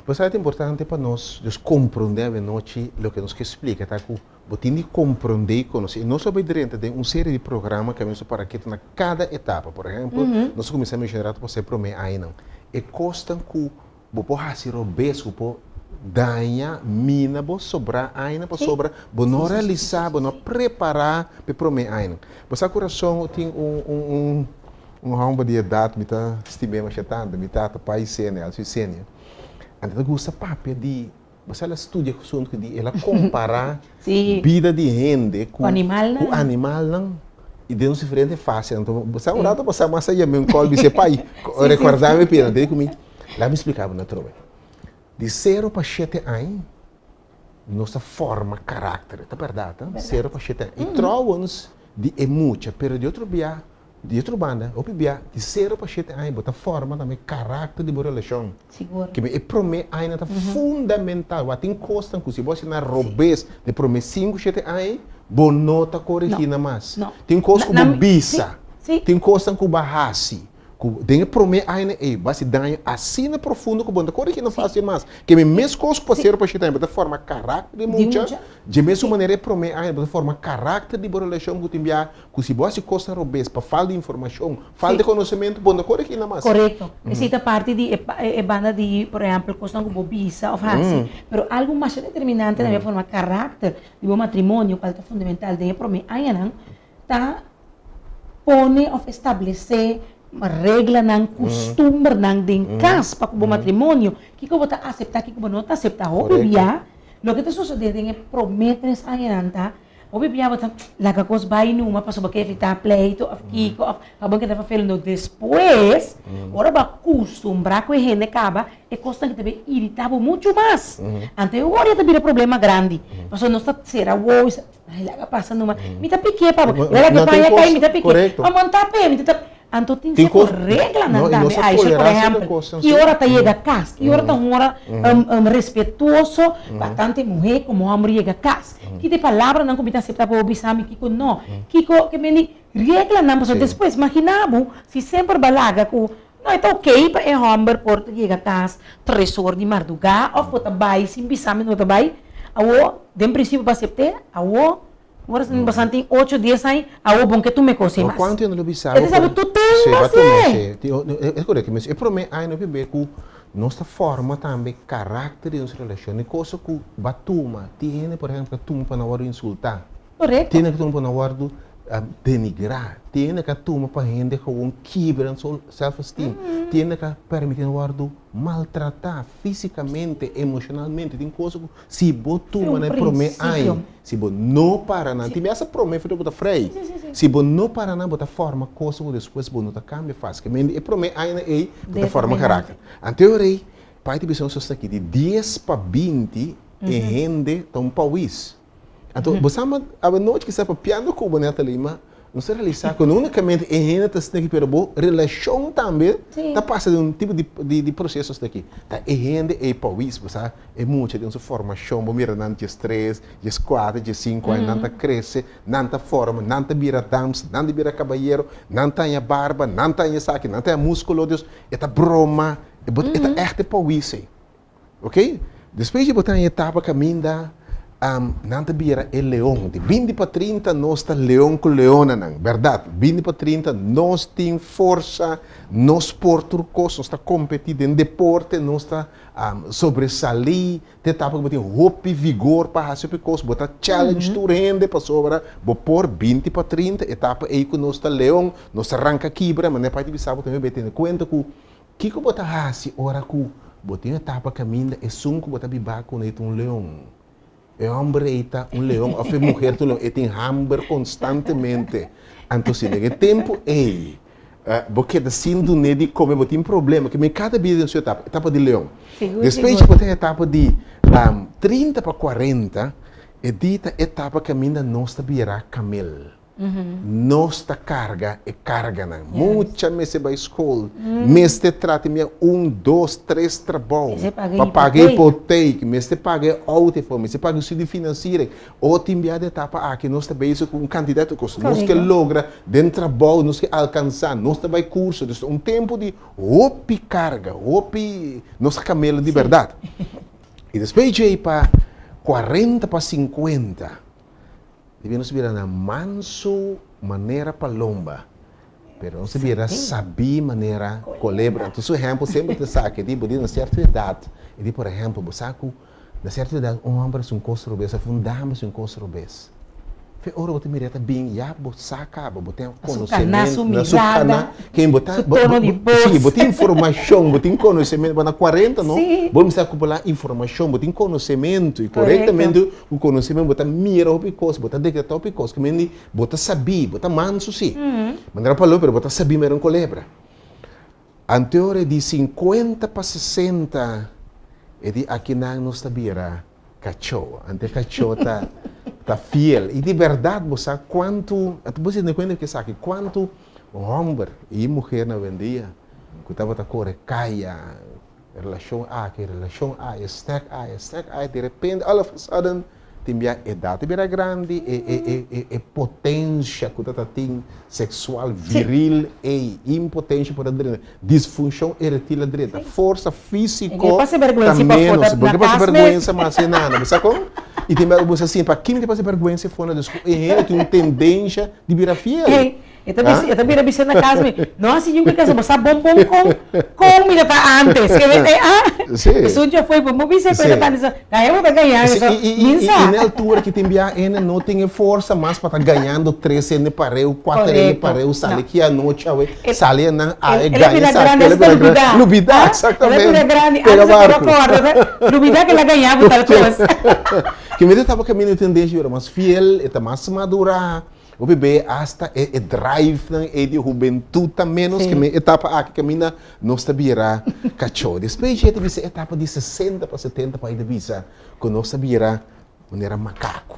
Bo sa ta importante pa nos dus komprondé awenochi loke nos ke splika ta ku Bo tin di komprondé i konosé. I nos lo bai drenta den un serie di programa ku nos a para ketu na kada etapa. Por ehèmpel, nos a kuminsá menshoná rato pasá e promé añanan. E kosnan ku bo por hasi robes, ku por daña, mina bo sobrá añanan pasobra bo no realisá, bo no a prepará pa e promé añanan. Bo sa ku rason tin un un un un hòmber di edat, mi ta stim'é masha tantu, mi tata, Pai Senia, Alcio Senia. Anto ta gusta papia di Bo el a studia asuntu di el a kompará bida di hende ku animalnan i den su diferente fase. Anto bo sa un rato pasá mas a yam'é un kòl bis'é pai rekordá mi pida. Anto e di ku mi, laga mi splika bo atrobe. Di sero pa shete aña nos ta forma karakter, ta bèrdat? Sero pa shete aña. I trouwens di e mucha, pero di otro bia Di otro banda, hopi bia di sero pa shete aña bo ta forma tambe karakter di bo relashon. Sigur. Kiba e promé añanan ta fundamental. Wak tin kosnan ku si bo hasi nan robes den promé sinku shete aña, bo no ta koregí nan mas. No. Tin kos ku bo bisa, Si. tin kosnan ku bo a hasi, ku den e promé añanan ei bo hasi daño asina profundo ku bo no ta koregí nan fásil mas. Kiba e mes kos ku pa sero pa shete aña bo ta forma karakter di mucha, dje mesun manera e promé aña bo ta forma karakter di bo relashon ku tin bia Ku si bo hasi kosnan robes pa falta di informashon, falta di konosementu, bo no kore kina mas. Korekto. Esei ta parti di e banda di, por ehèmpel, kosnan ku bo bisa òf hasi. Pero algu masha determinante tambe pa forma karakter di bo matrimonio, kual ta fundamental den e promé añanan, ta pone òf establesé reglanan, kustumbernan den kas pa ku bo matrimonio. Kiko bo ta aseptá, kiko bo no ta aseptá. Hopi bia, loke ta sosodé den e promé tres añanan ta Hopi bia bo ta laga kos bai numa pasobra bo ke evitá pleito òf kiko òf pa bo keda vervelendo. Despues, ora bo a kustumbrá ku e hende kaba, e kosnan ki ta bin iritá bo muchu mas. Anto e ora ya ta bira problema grandi. Pasobra nos ta sera wowo i sa, ai laga pasa numa. Mi ta pikié pa bo. Mi ta laga e paña kai, mi ta pikié. Pa bo no ta p'e, mi ta ta. Anto tin cierto reglanan tambe, Aisha, por ehempel, ki ora ta yega cas, ki ora ta un ora respetuoso pa tanto e muher como homber yega cas, ki ta e palabranan cu mi ta acepta pa bo bisa mi, kico no, kico ke mende reglanan, pasobra despues imagina bo si semper bo a laga cu no e ta ok pa e homber por yega cas tres or di marduga of bo ta bay sin bisa mi no ta bay, awo den principio bo acepte, awo. Ora sin bosan tin ocho, dies aña, awo bon ke tuma e kos ei mas. Kuantu hende lo bisa bo? E ta sa bo tur tin mas e. E korekto mes. E promé aña no p'e ku nos ta forma tambe karakter di nos relashon. E kosa ku bo a tuma, tin hende por ehèmpel ku a tuma pa nan wòrdu insultá. Korekto. Tin hende ku a tuma pa nan wòrdu. denigrá, tin hende ku a tuma pa hende gewoon kibra nan self esteem, tin hende ku a permití nan wòrdu maltratá físikamente, emoshonalmente, tin kos ku si bo tuma na e promé aña, si bo no para nan, tin biaha promé foto bo ta frei, si bo no para nan bo ta forma kos ku despues bo no ta kambia fásil, e promé añanan ei bo ta forma karakter. Anto rei Pai ta bisa nos esaki, di dies pa 20 e hende ta un pawis. Anto, bo sa ma awenochi kisas papiando ku bo, Natalie, ma nos ta realisá ku no únikamente e hende ta asina aki, pero bo relashon tambe ta pasa den un tipo di proseso asina aki. Ta e hende ei pawis, bo sa, e mucha den su formashon, bo mira nan 13, 14, 15 aña, nan ta krese, nan ta forma, nan ta bira dams, nan ta bira kabayero, nan ta haña barba, nan ta haña esaki, nan ta haña múskulo, dus e ta broma, e ta ègt e pawis ei. Ok, despues di bo ta na e etapa kaminda nan ta bira e leon. Di 20 pa 30 nos ta leon ku leonanan, bèrdat. 20 pa 30 nos tin forsa, nos por tur kos, nos ta kompetí den deporte, nos ta sobresalí. Ta etapa ku bo tin hopi vigor pa hasi hopi kos, bo ta challenge tur hende pasobra bo por. 20 pa 30 etapa ei ku nos ta leon, nos ta ranka kibra, manera pai ta bisa bo tambe bo tene kuenta ku Kiko bo ta hasi ora ku bo tin etapa kaminda esun ku bo ta bibá kuné ta un leon? E hòmber ei ta un leon òf e muher ta un leon, e tin hamber konstantemente. Anto si den e tempu ei bo keda sin dun'é di kome, bo tin problema. Ke men kada bida tin su etapa, etapa di leon. Despues bo tin etapa di 30 pa 40, e di ta etapa kaminda nos ta bira kamel. Nos ta karga e karganan. Mucha mester bai skol, mester trata mia un, dos, tres trabou pa paga e hipoteek, mester paga e outo efo, mester paga e studio finansiering. O tin bia di etapa aki nos ta bezig ku un kantidat di kos. Nos ke logra den trabou, nos ke alkansá, nos ta bai kurso. Dus ta un tempu di hopi karga, hopi, nos ta kamelo di bèrdat. I despues djei pa 40 pa 50. Debí nos bira na mansu manera palomba, pero nos a bira sabí manera kolebra. Anto su ehèmpel semper ta esaki, di bo di na sierto edat, e di por ehèmpel, bo sa ku na sierto edat un hòmber hasi un kos robes òf un dama hasi un kos robes. Fe ora bo ta mira e ta bin, ya bo sa kaba, bo tin konosementu na su kana, ken bo ta, si, bo tin informashon, bo tin konosementu, bo na 40 no, bo mester akumulá informashon, bo tin konosementu i korektamente Ku konosementu bo ta mira hopi kos, bo ta dekretá hopi kos, ku mende bo ta sabí, bo ta mansu sí, manera paló, pero bo ta sabí manera un kolebra. Anteora e di 50 pa 60, e di akinan nos ta bira kachó. Ante kachó ta ta fiel. I di bèrdat bo sa kuantu, bo tene kuenta ku esaki, kuantu hòmber i muhernan awendia ku tabata kore kaya, Relashon aki, relashon aya, stek aya, stek aya, di repente all of a sudden tin bia edat ta bira grandi, e e e e e potensha ku ta ta tin seksual viril ei, impotensha por a drenta, disfunshon eretil a drenta, forsa físiko ta ménos, bo ke pasa bèrgwensa mas e nana, bo sa kon? I tin bia bo sa sinti pa ki mi ta pasa bèrgwensa e for na Dios ku e hende tin un tendensha di bira fiel. E ta bisa, e ta bira bisa na cas mi, no haci nunca caso, bo sa bon bon con, con mi ta ta antes. Ke mete, ah, Sí. esun dja foi, bo bo bisa cu e ta ta antes, ta e bo ta gañando, Sí, so, i, i, i, min sa. i na altura ki tin bia ene no tin e forsa mas pa ta gañando tres hende pareu, cuater hende Correcto. pareu, sali No. ki anochi awe, El- sali anan, a El, e el a gaña bira esaki, grandi, el a así ta bira grandi. lubida. Lubida, Ah, el a exactamente. bira grandi, Pega antes e barco. ta corda, lubida cu el a gaña bo tal cos. Ki mester tabata caminda e tendencia bira mas fiel, e ta mas madura. Hopi be hasta e e drivenan ei di hubentut ta ménos ke men etapa aki kaminda nos ta bira kachó. Despues dje ta bisa etapa di 60 pa 70 pa ei ta bisa ku nos ta bira manera makaku.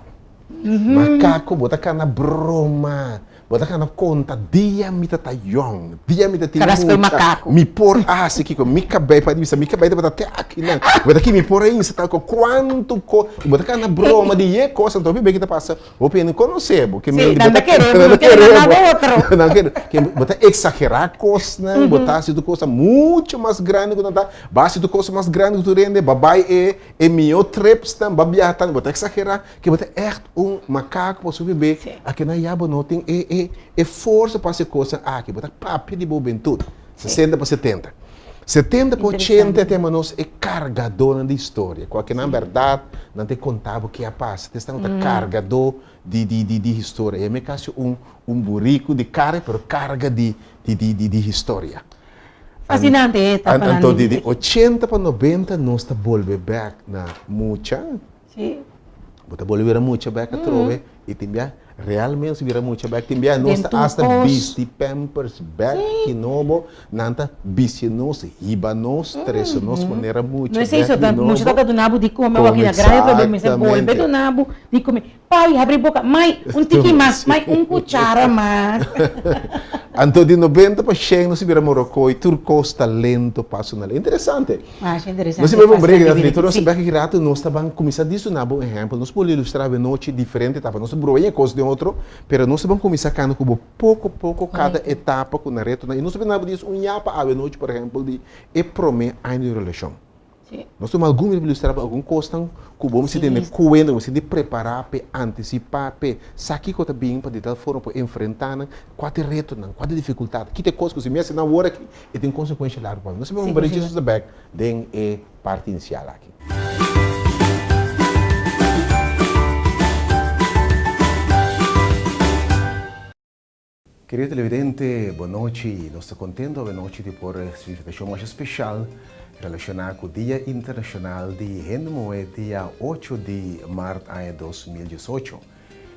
Makaku bo ta kana broma, bo ta kana konta dia mi ta ta yòn, dia mi ta tin mucha, mi por a hasi kiko, mi kabei pa ei ta bisa mi kabei tabata te akinan, bo ta ki mi por a insa tal ko kuantu ko, bo ta kana broma di e kos anto hopi be ki ta pasa. Hopi hende konosé bo. Ke Sí, men nan bo ta ta kere bo, nan no ta kere kere nada bo. otro. Nan kere, ke bo ta eksagerá kosnan, bo ta hasi tur kosa mucho mas grandi ku nan ta. Bo a hasi tur kosa mas grandi ku tur hende, bo a bai e e mihó tripsnan, bo a biaha tantu, bo ta eksagerá, ke bo ta ègt un makaku pasobra bo bebé Sí. akinan ya bo no tin e e e forsa pa hasi e kosnan aki. Bo ta papia di bo hubentut, Sí. 60 pa 70. 70 pa 80 tema nos e kargadónan di historia. Kualke nan bèrdat, nan ta konta bo ke a pasa. Ta esnan ku ta kargadó di di di di historia. E mi kasi un un buriku di karga, pero karga di di di di di historia. Fasinante e etapanan. Anto di di 80 pa 90 nos ta bolbe bèk na mucha. Sí. Bo ta bolbe bira mucha bèk atrobe i tin bia realmente si bira mucha bèk tin bia nos ta asta bisti pampers bèk di nobo nan ta bisti nos hiba nos trese nos manera mucha bèk di nobo. Mucha ta duna bo di kome awor ki na grandi atrobe mester bolbe duna bo di kome. Pai, habri boka. Mai, un tiki mas. Mai, un kuchara mas. Anto di 90 pa shen nos a bira Morocco tur kos ta lento paso na lento. Interesante. Masha interesante. Nos a bai pa un break Nathalie, nos a bai aki rato nos ta ban kuminsá di suna bo ehèmpel. Nos por ilustrá awenochi diferente etapa. Nos ta broya e kos den otro, pero nos ta ban kuminsá kanda ku bo poko poko kada etapa ku nan retonan. I nos ta bini naba di un yapa awenochi por ehèmpel di e promé aña di relashon. Nos tuma algun minuto pa ilustrá bo algun kosnan ku bo mester tene kuenta, bo mester di prepará p'e, antisipá p'e, sa kiko ta bin pa di tal forma por enfrentá nan, kua ta e retonan, kua ta e difikultat, ki ta e kos ku si mi hasi nan awor aki e tin konsekuensha largu pa mi. Nos ta bin un Jesus ta bèk den e parti inisial aki. Kerido televidente, bon nochi. Nos ta contento awe nochi di por recibi invitacion masha special relaciona cu Dia Internacional di Hende Muhe dia ocho di maart aña 2018.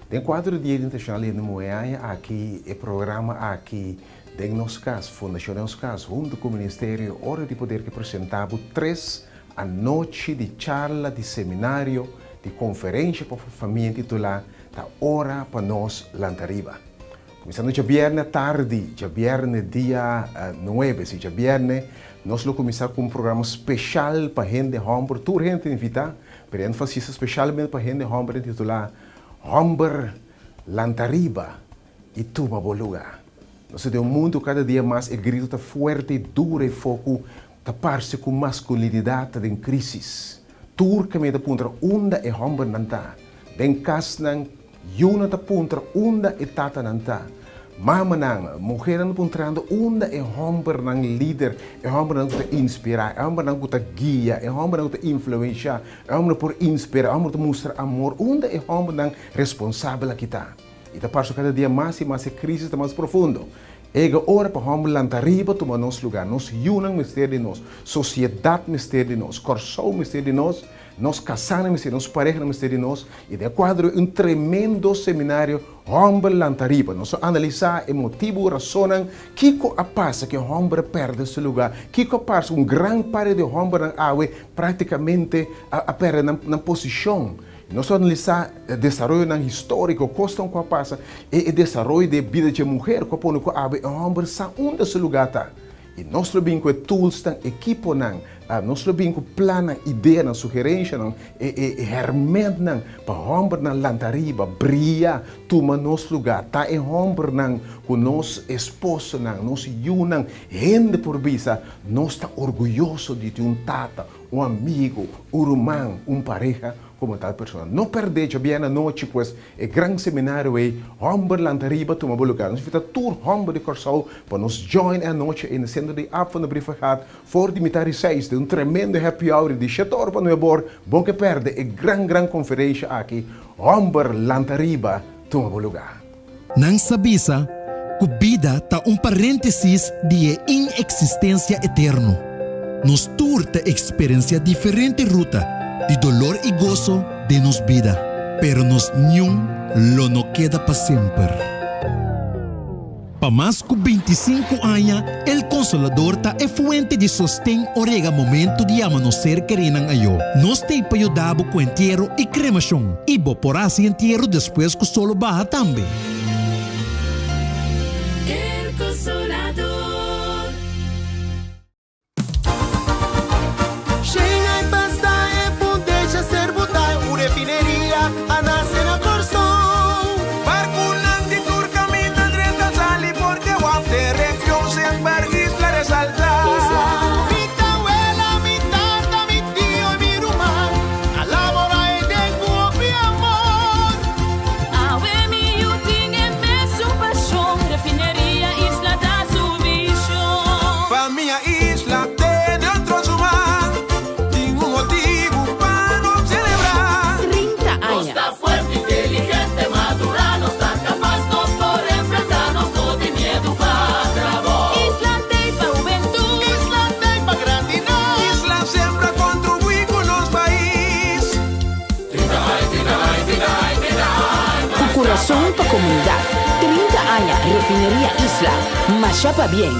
Den cuadro di Dia Internacional di Hende Muhe aña aki e programa aki Den Nos Cas, Fundacion Den Nos Cas hunto cu Ministerio Ora di Poder ke presenta bo tres anochi di charla, di seminario, di conferencia pa famia intitula Ta ora pa nos lanta riba. Kuminsando djabièrnè tardi, djabièrnè dia nuebe, si djabièrnè, nos lo kuminsá ku un programa speshal pa hende hòmber, tur hende ta invitá, pero e énfasis ta speshalmente pa hende hòmber intitulá Hòmber lanta riba i tuma bo lugá. Nos ta den un mundu kada dia mas e gritu ta fuerte i duru e foku ta parse ku maskulinidat ta den krísis. Tur kaminda ta puntra unda e hòmbernan ta. Den kasnan, yunan ta puntra unda e tatanan ta. Mamanan, muhernan ta puntrando unda e hòmbernan lider, e hòmbernan ku ta inspirá, e hòmbernan ku ta guia, e hòmbernan ku ta influenshá, e hòmbernan ku por inspirá, e hòmbernan ku ta mustra amor, unda e hòmbernan responsabel aki ta. I ta parse kada dia mas i mas e krísis ta mas profundo. Ega ora pa hòmber lanta riba tuma nos lugá. Nos yunan mester di nos, sosiedat mester di nos, Kòrsou mester di nos, nos kasánan mester di nos, parehanan mester di nos. I den e kuadro ei un tremendo seminario Hòmber lanta riba. Nos a analisá e motibu, rasonnan, kiko a pasa ku e hòmber a pèrdè su lugá, kiko a pasa ku un gran parti di hòmbernan awe práktikamente a pèrdè nan posishon. Nos a analisá desaroyonan históriko, kosnan ku a pasa, e e desaroyo di e bida dje muher ku a pone ku awe e hòmber sa unda su lugá ta. I nos lo bin ku e toolsnan, ekiponan, nos lo bin ku plannan, ideanan, sugerenshanan, e e hèrmèntnan pa hòmbernan lanta riba, bria, tuma nos lugá, ta e hòmbernan ku nos esposonan, nos yunan, hende por bisa, nos ta orguyoso di tin un tata, un amigu, un ruman, un pareha komo tal persona. No pèrdè djabièrnè anochi pues e gran seminario ei, Hòmber lanta riba tuma bo lugá. Nos invitá tur hòmber di Kòrsou pa nos join e anochi ei na sentro di Ab van de Brievengat for di mitar di seis den un tremendo happy hour di shete or pa nuebe or. Bo ke pèrdè e gran gran konferensha aki, Hòmber lanta riba tuma bo lugá. Nan sa bisa ku bida ta un paréntesis di e ineksistensia eterno. Nos tur ta eksperensiá diferente ruta di dolor i goso den nos bida, pero nos niun lo no keda pa semper. Pa mas ku 25 aña, El Consolador ta e fuente di sosten ora yega momento di yama nos ser kerinan ayó. Nos t'ei pa yuda bo ku entiero i kremashon, i bo por hasi entiero despues ku solo baha tambe. El Consolador. Shen ai pasa e fundeshi a ser botá, un refineria a nase na Kòrsou. Barkunan di tur kaminda drenta sali for di e waf den region semper isla resaltá. Mi tawela, mi tata, mi tio i mi ruman a laborá e den ku hopi amor. Awe mi yu tin. kurason pa komunidat, 30 aña Refineria Isla, masha pabien!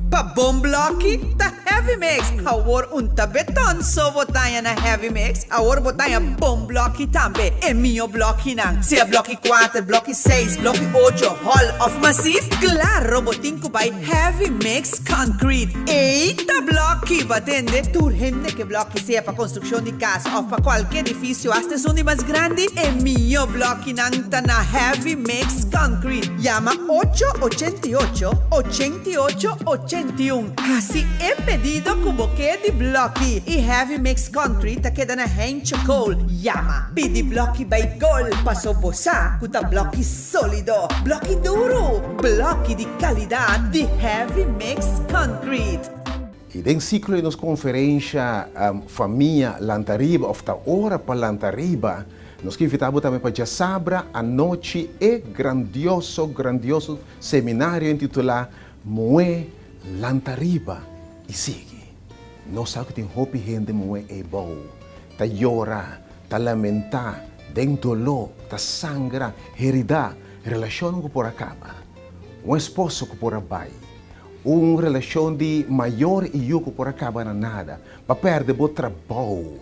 Pa bon blòki ta Heavy Mix! Awor un ta beton so bo taña na Heavy Mix, awor bo taña bon blòki tambe, e mihó blòkinan, sea blòki kuater, blòki seis, blòki ocho, hòl òf masif, klaro bo tin ku bai Heavy Mix Concrete. Ei ta blòki! Bo a tende? Tur hende ke blòki, sea pa konstrukshon di kas òf pa kualke edifisio, asta esun di mas grandi, e mihó blòkinan ta na Heavy Mix Concrete. Yama ocho 88 88 81. Hasi e pedido ku bo ke di blòki i Heavy Mix Concrete ta keda na Heintje Kool. Yama, pidi blòki bai gol, paso bo sa ku ta blòki sólido, blòki duru, blòki di kalidat di Heavy Mix Concrete. I den siklo di nos konferensha Famia Lanta Riba òf Ta Ora pa Lanta Riba, nos ke invitá bo tambe pa djasabra anochi e grandioso, grandioso seminario intitulá Muhé Lanta Riba i Sigui. Nos sa ku tin hopi hende muhé eibou ta yora, ta lamentá, den doló, ta sangra, heridá, relashonnan ku por a kaba, un esposo ku por a bai, Un relashon di mayor i yu ku por a kaba na nada. Bo a pèrdè bo trabou,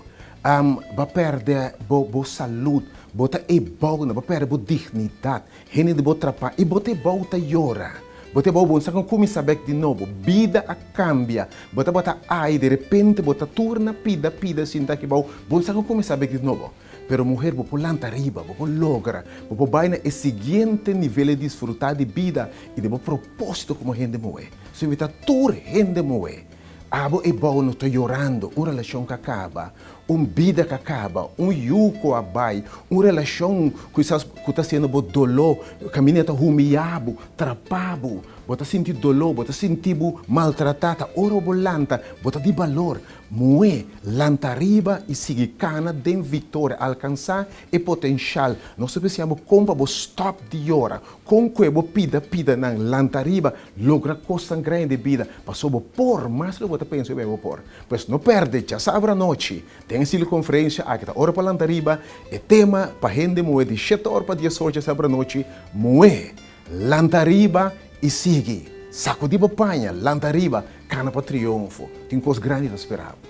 bo a pèrdè bo bo salud, bo ta ebou na, bo a pèrdè bo dignidat, hende di bo trapá i bo ta ebou ta yora. Bo ta ebou bo no sa kon kuminsá bèk di nobo. Bida a kambia, bo tabata ai, derepente bo ta tur na pida pida sinta aki bou, bo no sa kon kuminsá bèk di nobo. Pero muher bo por lanta riba, bo por logra, bo por bai na e siguiente nivel di disfruta di bida i di bo proposito komo hende muhé. So invita tur hende muhé, abo e bou no ta yorando un relashon ku a kaba, un bida ku a kaba, un yu ku a bai, un relashon kisas ku ta hasiendo bo doló, kaminda ta humiya bo, trapa bo, bo ta sinti doló, bo ta sinti bo maltratá, ta ora bo lanta bo ta di balor. Muhé, lanta riba i sigui kana den viktoria, alkansá e potenshal. Nos ta bisa bo kon pa bo stòp di yora, kon ku e bo pida pidanan, lanta riba, logra kosnan grandi den bida, pasobra bo por mas loke bo ta pensa ku bo por. Pues no pèrdè djasabra anochi den e sili konferensia aki ta ora pa lanta riba, e tema pa hende muhé di shete or pa dies or djasabra anochi, Muhé, lanta riba i sigui. Sakudí bo paña, lanta riba, Kana pa triunfo, tin kos grandi ta spera bo.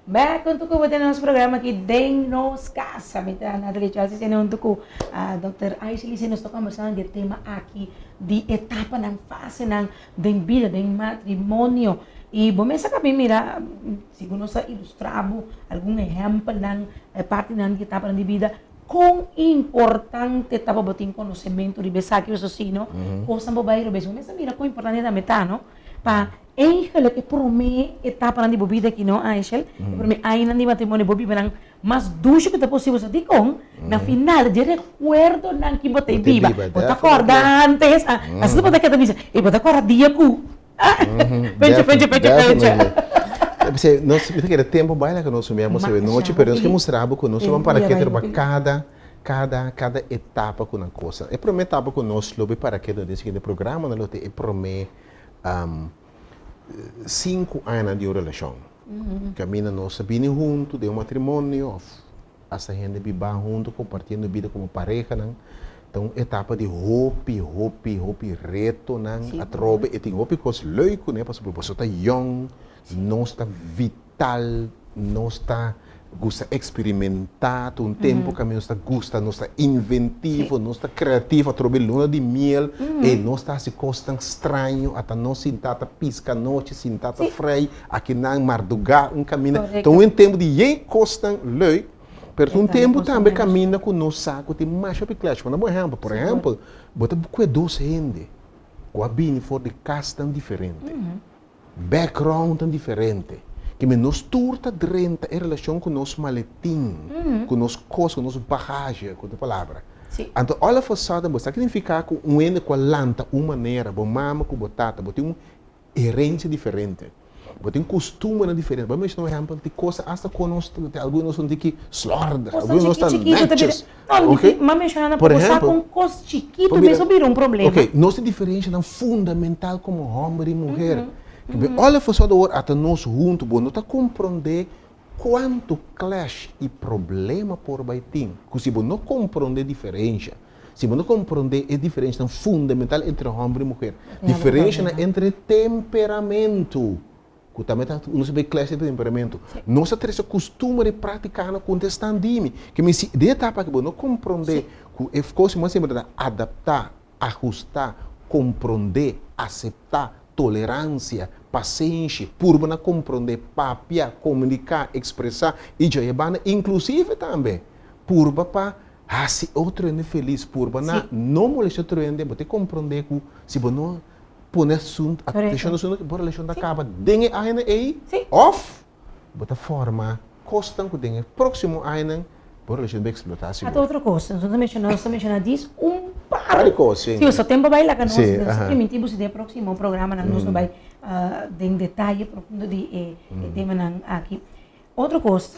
Bek huntu ku bo den nos programa aki Den Nos Casa. Mi ta Nathalie Chelsea sende huntu ku Dòkter Aisha Lizzie. Nos ta kombersando di e tema aki di etapanan, fasenan den bida, den matrimonio. I bo mes a kabi mira, segun nos a ilustrá bo algun ehèmpelnan, partinan di etapanan di bida. Kon importante ta pa bo tin konosementu riba esaki pasobra si no, kosnan por bai robes. Bo mester mira kon importante tambe ta no, pa eigenlijk e promé etapanan di bo bida aki no Aishel, e promé añanan di matrimonio bo biba nan mas dushi ku ta posibel. Pasobra dikon? Na final dje rekuerdonan ki bo ta biba, bo ta kòrda antes, asina bo ta keda bisa, e bo ta kòrda dia ku. Pencha, pencha, pencha, pencha. P'esei nos mi ta kere tempu bai laga nos mia mostra e nochi, pero nos ke mustra bo ku nos lo ban para ketu riba kada, kada, kada etapa ku nan kosa. E promé etapa ku nos lo bai para ketu den siguiente programa nan lo ta e promé sinku añanan di un relashon. Kaminda nos a bini huntu den un matrimonio òf Hasta hende bibá huntu kompartiendo bida komo parehanan ta un etapa di hopi hopi hopi retonan atrobe e tin hopi kos leuk kuné pasobra boso ta yòn nos ta vital nos ta gusta eksperimentá ta un tempu kaminda nos ta gusta nos ta inventivo nos ta kreativo atrobe luna di miel ey nos ta hasi kosnan straño ata nos sintá ta piska nochi sintá ta frei Akinan mardugá un kaminda. Ta un tempu di yei kosnan leuk, pero ta un tempu tambe kaminda ku nos sa ku tin masha hopi clash. Pone bo ehèmpel, por ehèmpel, bo ta kue dos hende ku a bini for di kasnan diferente, backgroundnan diferente, ke men nos tur ta drenta e relashon ku nos maletin, ku nos kos, ku nos bagage, ku otro palabra. Anto all of a sudden bo sa ki nifiká ku un hende ku a lanta un manera, bo mama ku bo tata, bo tin un herencia diferente, bo tin custumbernan diferente, bo a menciona un ehempel di cosa hasta con nos ta algun nos ta ki slordig, algun nos ta netjes, ok, por ehempel, cos chikito mes a bira un problema. Ok, nos tin diferencianan fundamental como homber y muher. All of a sudden awor ata nos huntu bo no ta komprondé kuantu clash i problema por bai tin ku si bo no komprondé diferensha, si bo no komprondé e diferenshanan fundamental entre hòmber i muher, diferenshanan entre temperamentu. Ku tambe ta nos a bay clash di temperamento. Nos a trese kustumber i práktikanan ku ta estan di mi. Ke mi si den etapa aki bo no komprondé ku e kos mas siempre ta adaptá, ahustá, komprondé, aseptá, toleransia, pasenshi, purba na komprondé, papia, komuniká, ekspresá i djaya banda inklusive tambe purba pa hasi otro hende felis, purba na no molestia otro hende, bo ta komprondé ku si bo no pone asuntu, atenshon na asuntu, bo relashon ta kaba den e añanan ei òf bo ta forma kosnan ku den e próksimo añanan bo relashon ta eksplotá sigur. Ata otro kos, nos ta menshoná, nos ta menshoná dis un par di kos, si. Si, pasobra tempu a bai laga nos, nos ta primintí bo si den e próksimo programanan nos lo bai den detaye profundo di e temanan aki. Otro kos,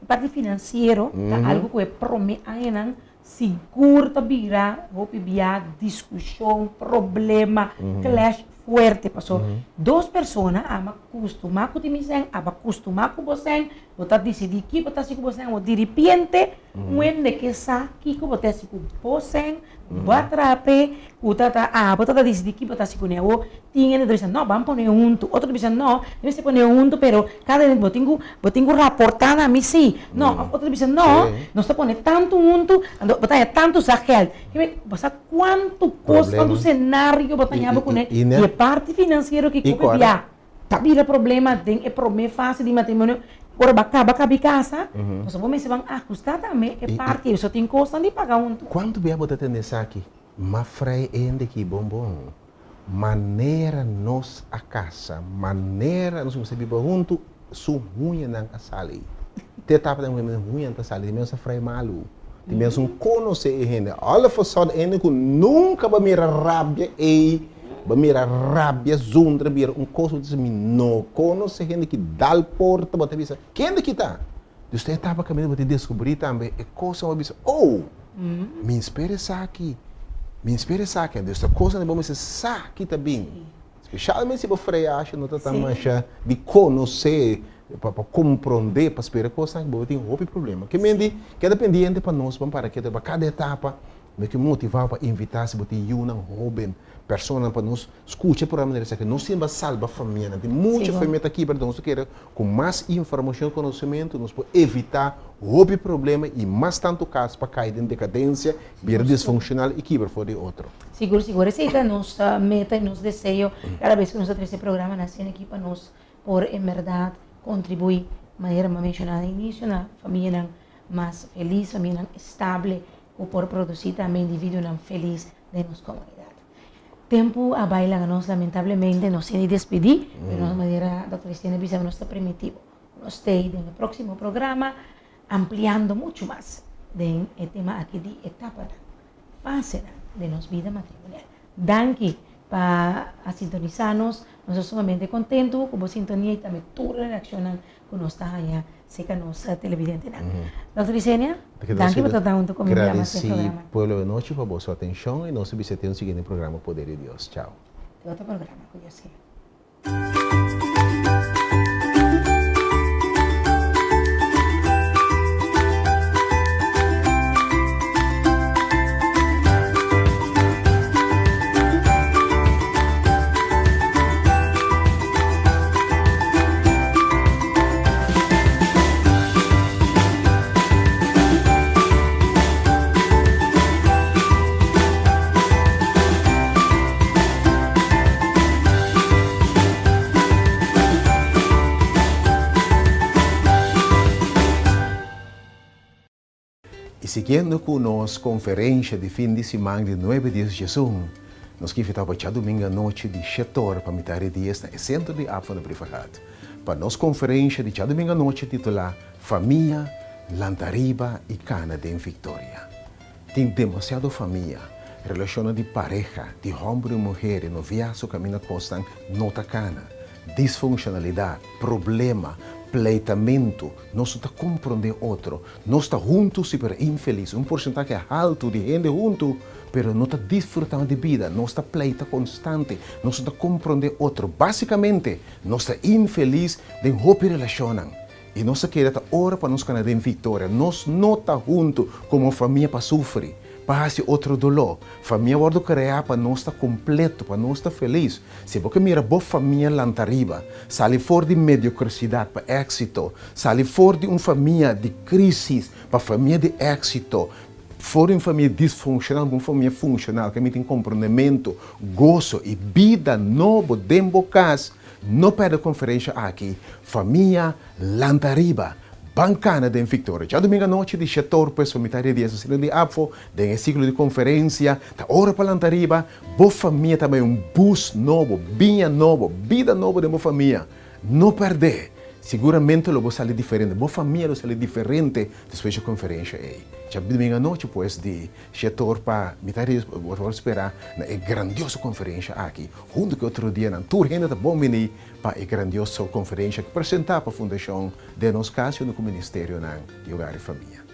e parti finansiero ta algu ku e promé añanan Sigur ta bira hopi bia diskushon, problema, clash fuerte paso dos persona ama kustumá ku tin mi sèn, aba kustumá ku bo sèn, bo ta disidí ki bo ta hasi ku bo sèn, diripiente un hende ke sa kiko bo ta hasi ku bo sèn, bo a traha p'e, ku ta ta abo ta ta disidí ki bo ta hasi kuné. Awor tin hende ta bisa no ban pone huntu, otro ta bisa no mester pone huntu pero kada hende bo tin ku bo tin ku raportá na mi sí, no òf otro ta bisa no nos ta pone tantu huntu anto bo ta haña tantu zakgeld. Bo sa kuantu kos, kuantu senario bo ta haña bo kuné i e parti finansiero ki kopi bia ta bira problema den e promé fase di matrimonio ora bo a kaba kabi kasa pasobra bo mester ban ahustá tambe e parti ei, so tin kosnan di paga huntu. Kuantu bia bo ta tende esaki? Ma frei hende ki bon bon. Manera nos a kasa, manera nos kuminsá biba huntu, su huñanan a sali. Te etapa den ku huñanan ta sali, tin mes a frei malu. Tin mes un konosé e hende. All of a sudden hende ku nunka bo a mira rabia ei, bo a mira rabia zundra bira un kos bo ta bisa mi no konosé hende ki dal porta bo ta bisa kende ki ta? Dus te etapa kaminda bo ta deskubrí tambe e kosnan bo bisa, oh! Mi spera esaki, mi spera esaki. Dus ta kosnan di bo mester sa ki ta bin. Speshalmente si bo freasha no ta tan masha di konosé, pa komprondé, pa spera kosnan, bo tin hopi problema. Ke men di, keda pendiente pa nos ban para ketu pa kada etapa Mi ke motivá bo pa invitá si bo tin yunan hóben, personanan pa nos skucha e programa di esaki. Nos tin ba salba famianan. Tin mucha famia ta kibra, nos ta kere ku mas informashon i konosementu nos por evitá hopi problema i mas tantu kas pa kai den dekadensia, bira disfunshonal i kibra for di otro. Sigur, sigur. Esei ta nos meta i nos deseo kada bes ku nos ta trese e programanan asina aki pa nos por en bèrdat kontribuí, manera mi a menshoná na inisio, na famianan mas felis, famianan estable ku por produsí tambe individuonan felis den nos komunidat. Tempu a bai laga nos lamentablemente nos tin di despedí, pero nos manera Dòkter Cristian a bisa nos ta primiti bo ku nos stay den e próksimo programa ampliando muchu mas den e tema aki di etapanan, fasenan den nos bida matrimonial. Danki pa a sintonisá nos, nos ta sumamente kontentu ku bo sintonia i tambe tur e reakshonnan ku nos ta haña serka nos televidentenan. Dòkter Isenia, danki pa ta huntu ku mi bia mas den programa. Gradisí pueblo di nochi pa boso atenshon i nos ta bisa te un siguiente programa Poder di Dios. Chao. Te otro programa ku Dios kier. I siguiendo ku nos konferensha di fin di siman di nuebe dies djesun, nos ke invitá bo djadumingu anochi di shete ora pa mitá di dies na e sentro di App van de Brievengat pa nos konferensha di djadumingu anochi titulá Famia, Lanta Riba i Kana den Viktoria. Tin demasiado famia, relashonnan di pareha, di hòmber i muher i noviaso kaminda kosnan no ta kana, disfunshonalidat, problema,. Pleitamentu, nos no ta komprondé otro, nos ta huntu si pero infelis, un porsentahe haltu di hende huntu pero no ta disfrutá di bida, nos ta pleita konstante, nos no ta komprondé otro, básikamente nos ta infelis den hopi relashonnan i nos ta kere ta ora pa nos kana den viktoria, nos no ta huntu komo famia pa sufri. Pa hasi otro doló. Famia wòrdu kreá pa nos ta kompleto, pa nos ta felis. Si bo ke mira bo famia lanta riba, sali for di mediokresidat pa éksito, sali for di un famia di krísis pa famia di éksito, for di un famia disfunshonal pa un famia funshonal ke mi tin komprondementu, goso i bida nobo den bo kas, no pèrdè konferensha aki, Famia Lanta Riba! Ban kana den Victoria. Djadumingu anochi di shetor pues pa mitad di dies asina di afo den e siklo di konferensia ta ora pa lanta riba. Bo famia ta bai un bus nobo, biña nobo, bida nobo den bo famia. No pèrdè! Siguramente lo bo sali diferente, bo famia lo sali diferente despues dje konferensha ei. Djadumingu anochi pues di shetor pa mitad di dies bo ta wòrdu spera na e grandioso konferensha aki huntu ku e otro dianan. Tur hende ta bon bini. Pa e grandioso konferensha ku presentá pa Fundashon Den Nos Kas huntu ku Ministerionan di Hogar i Famia.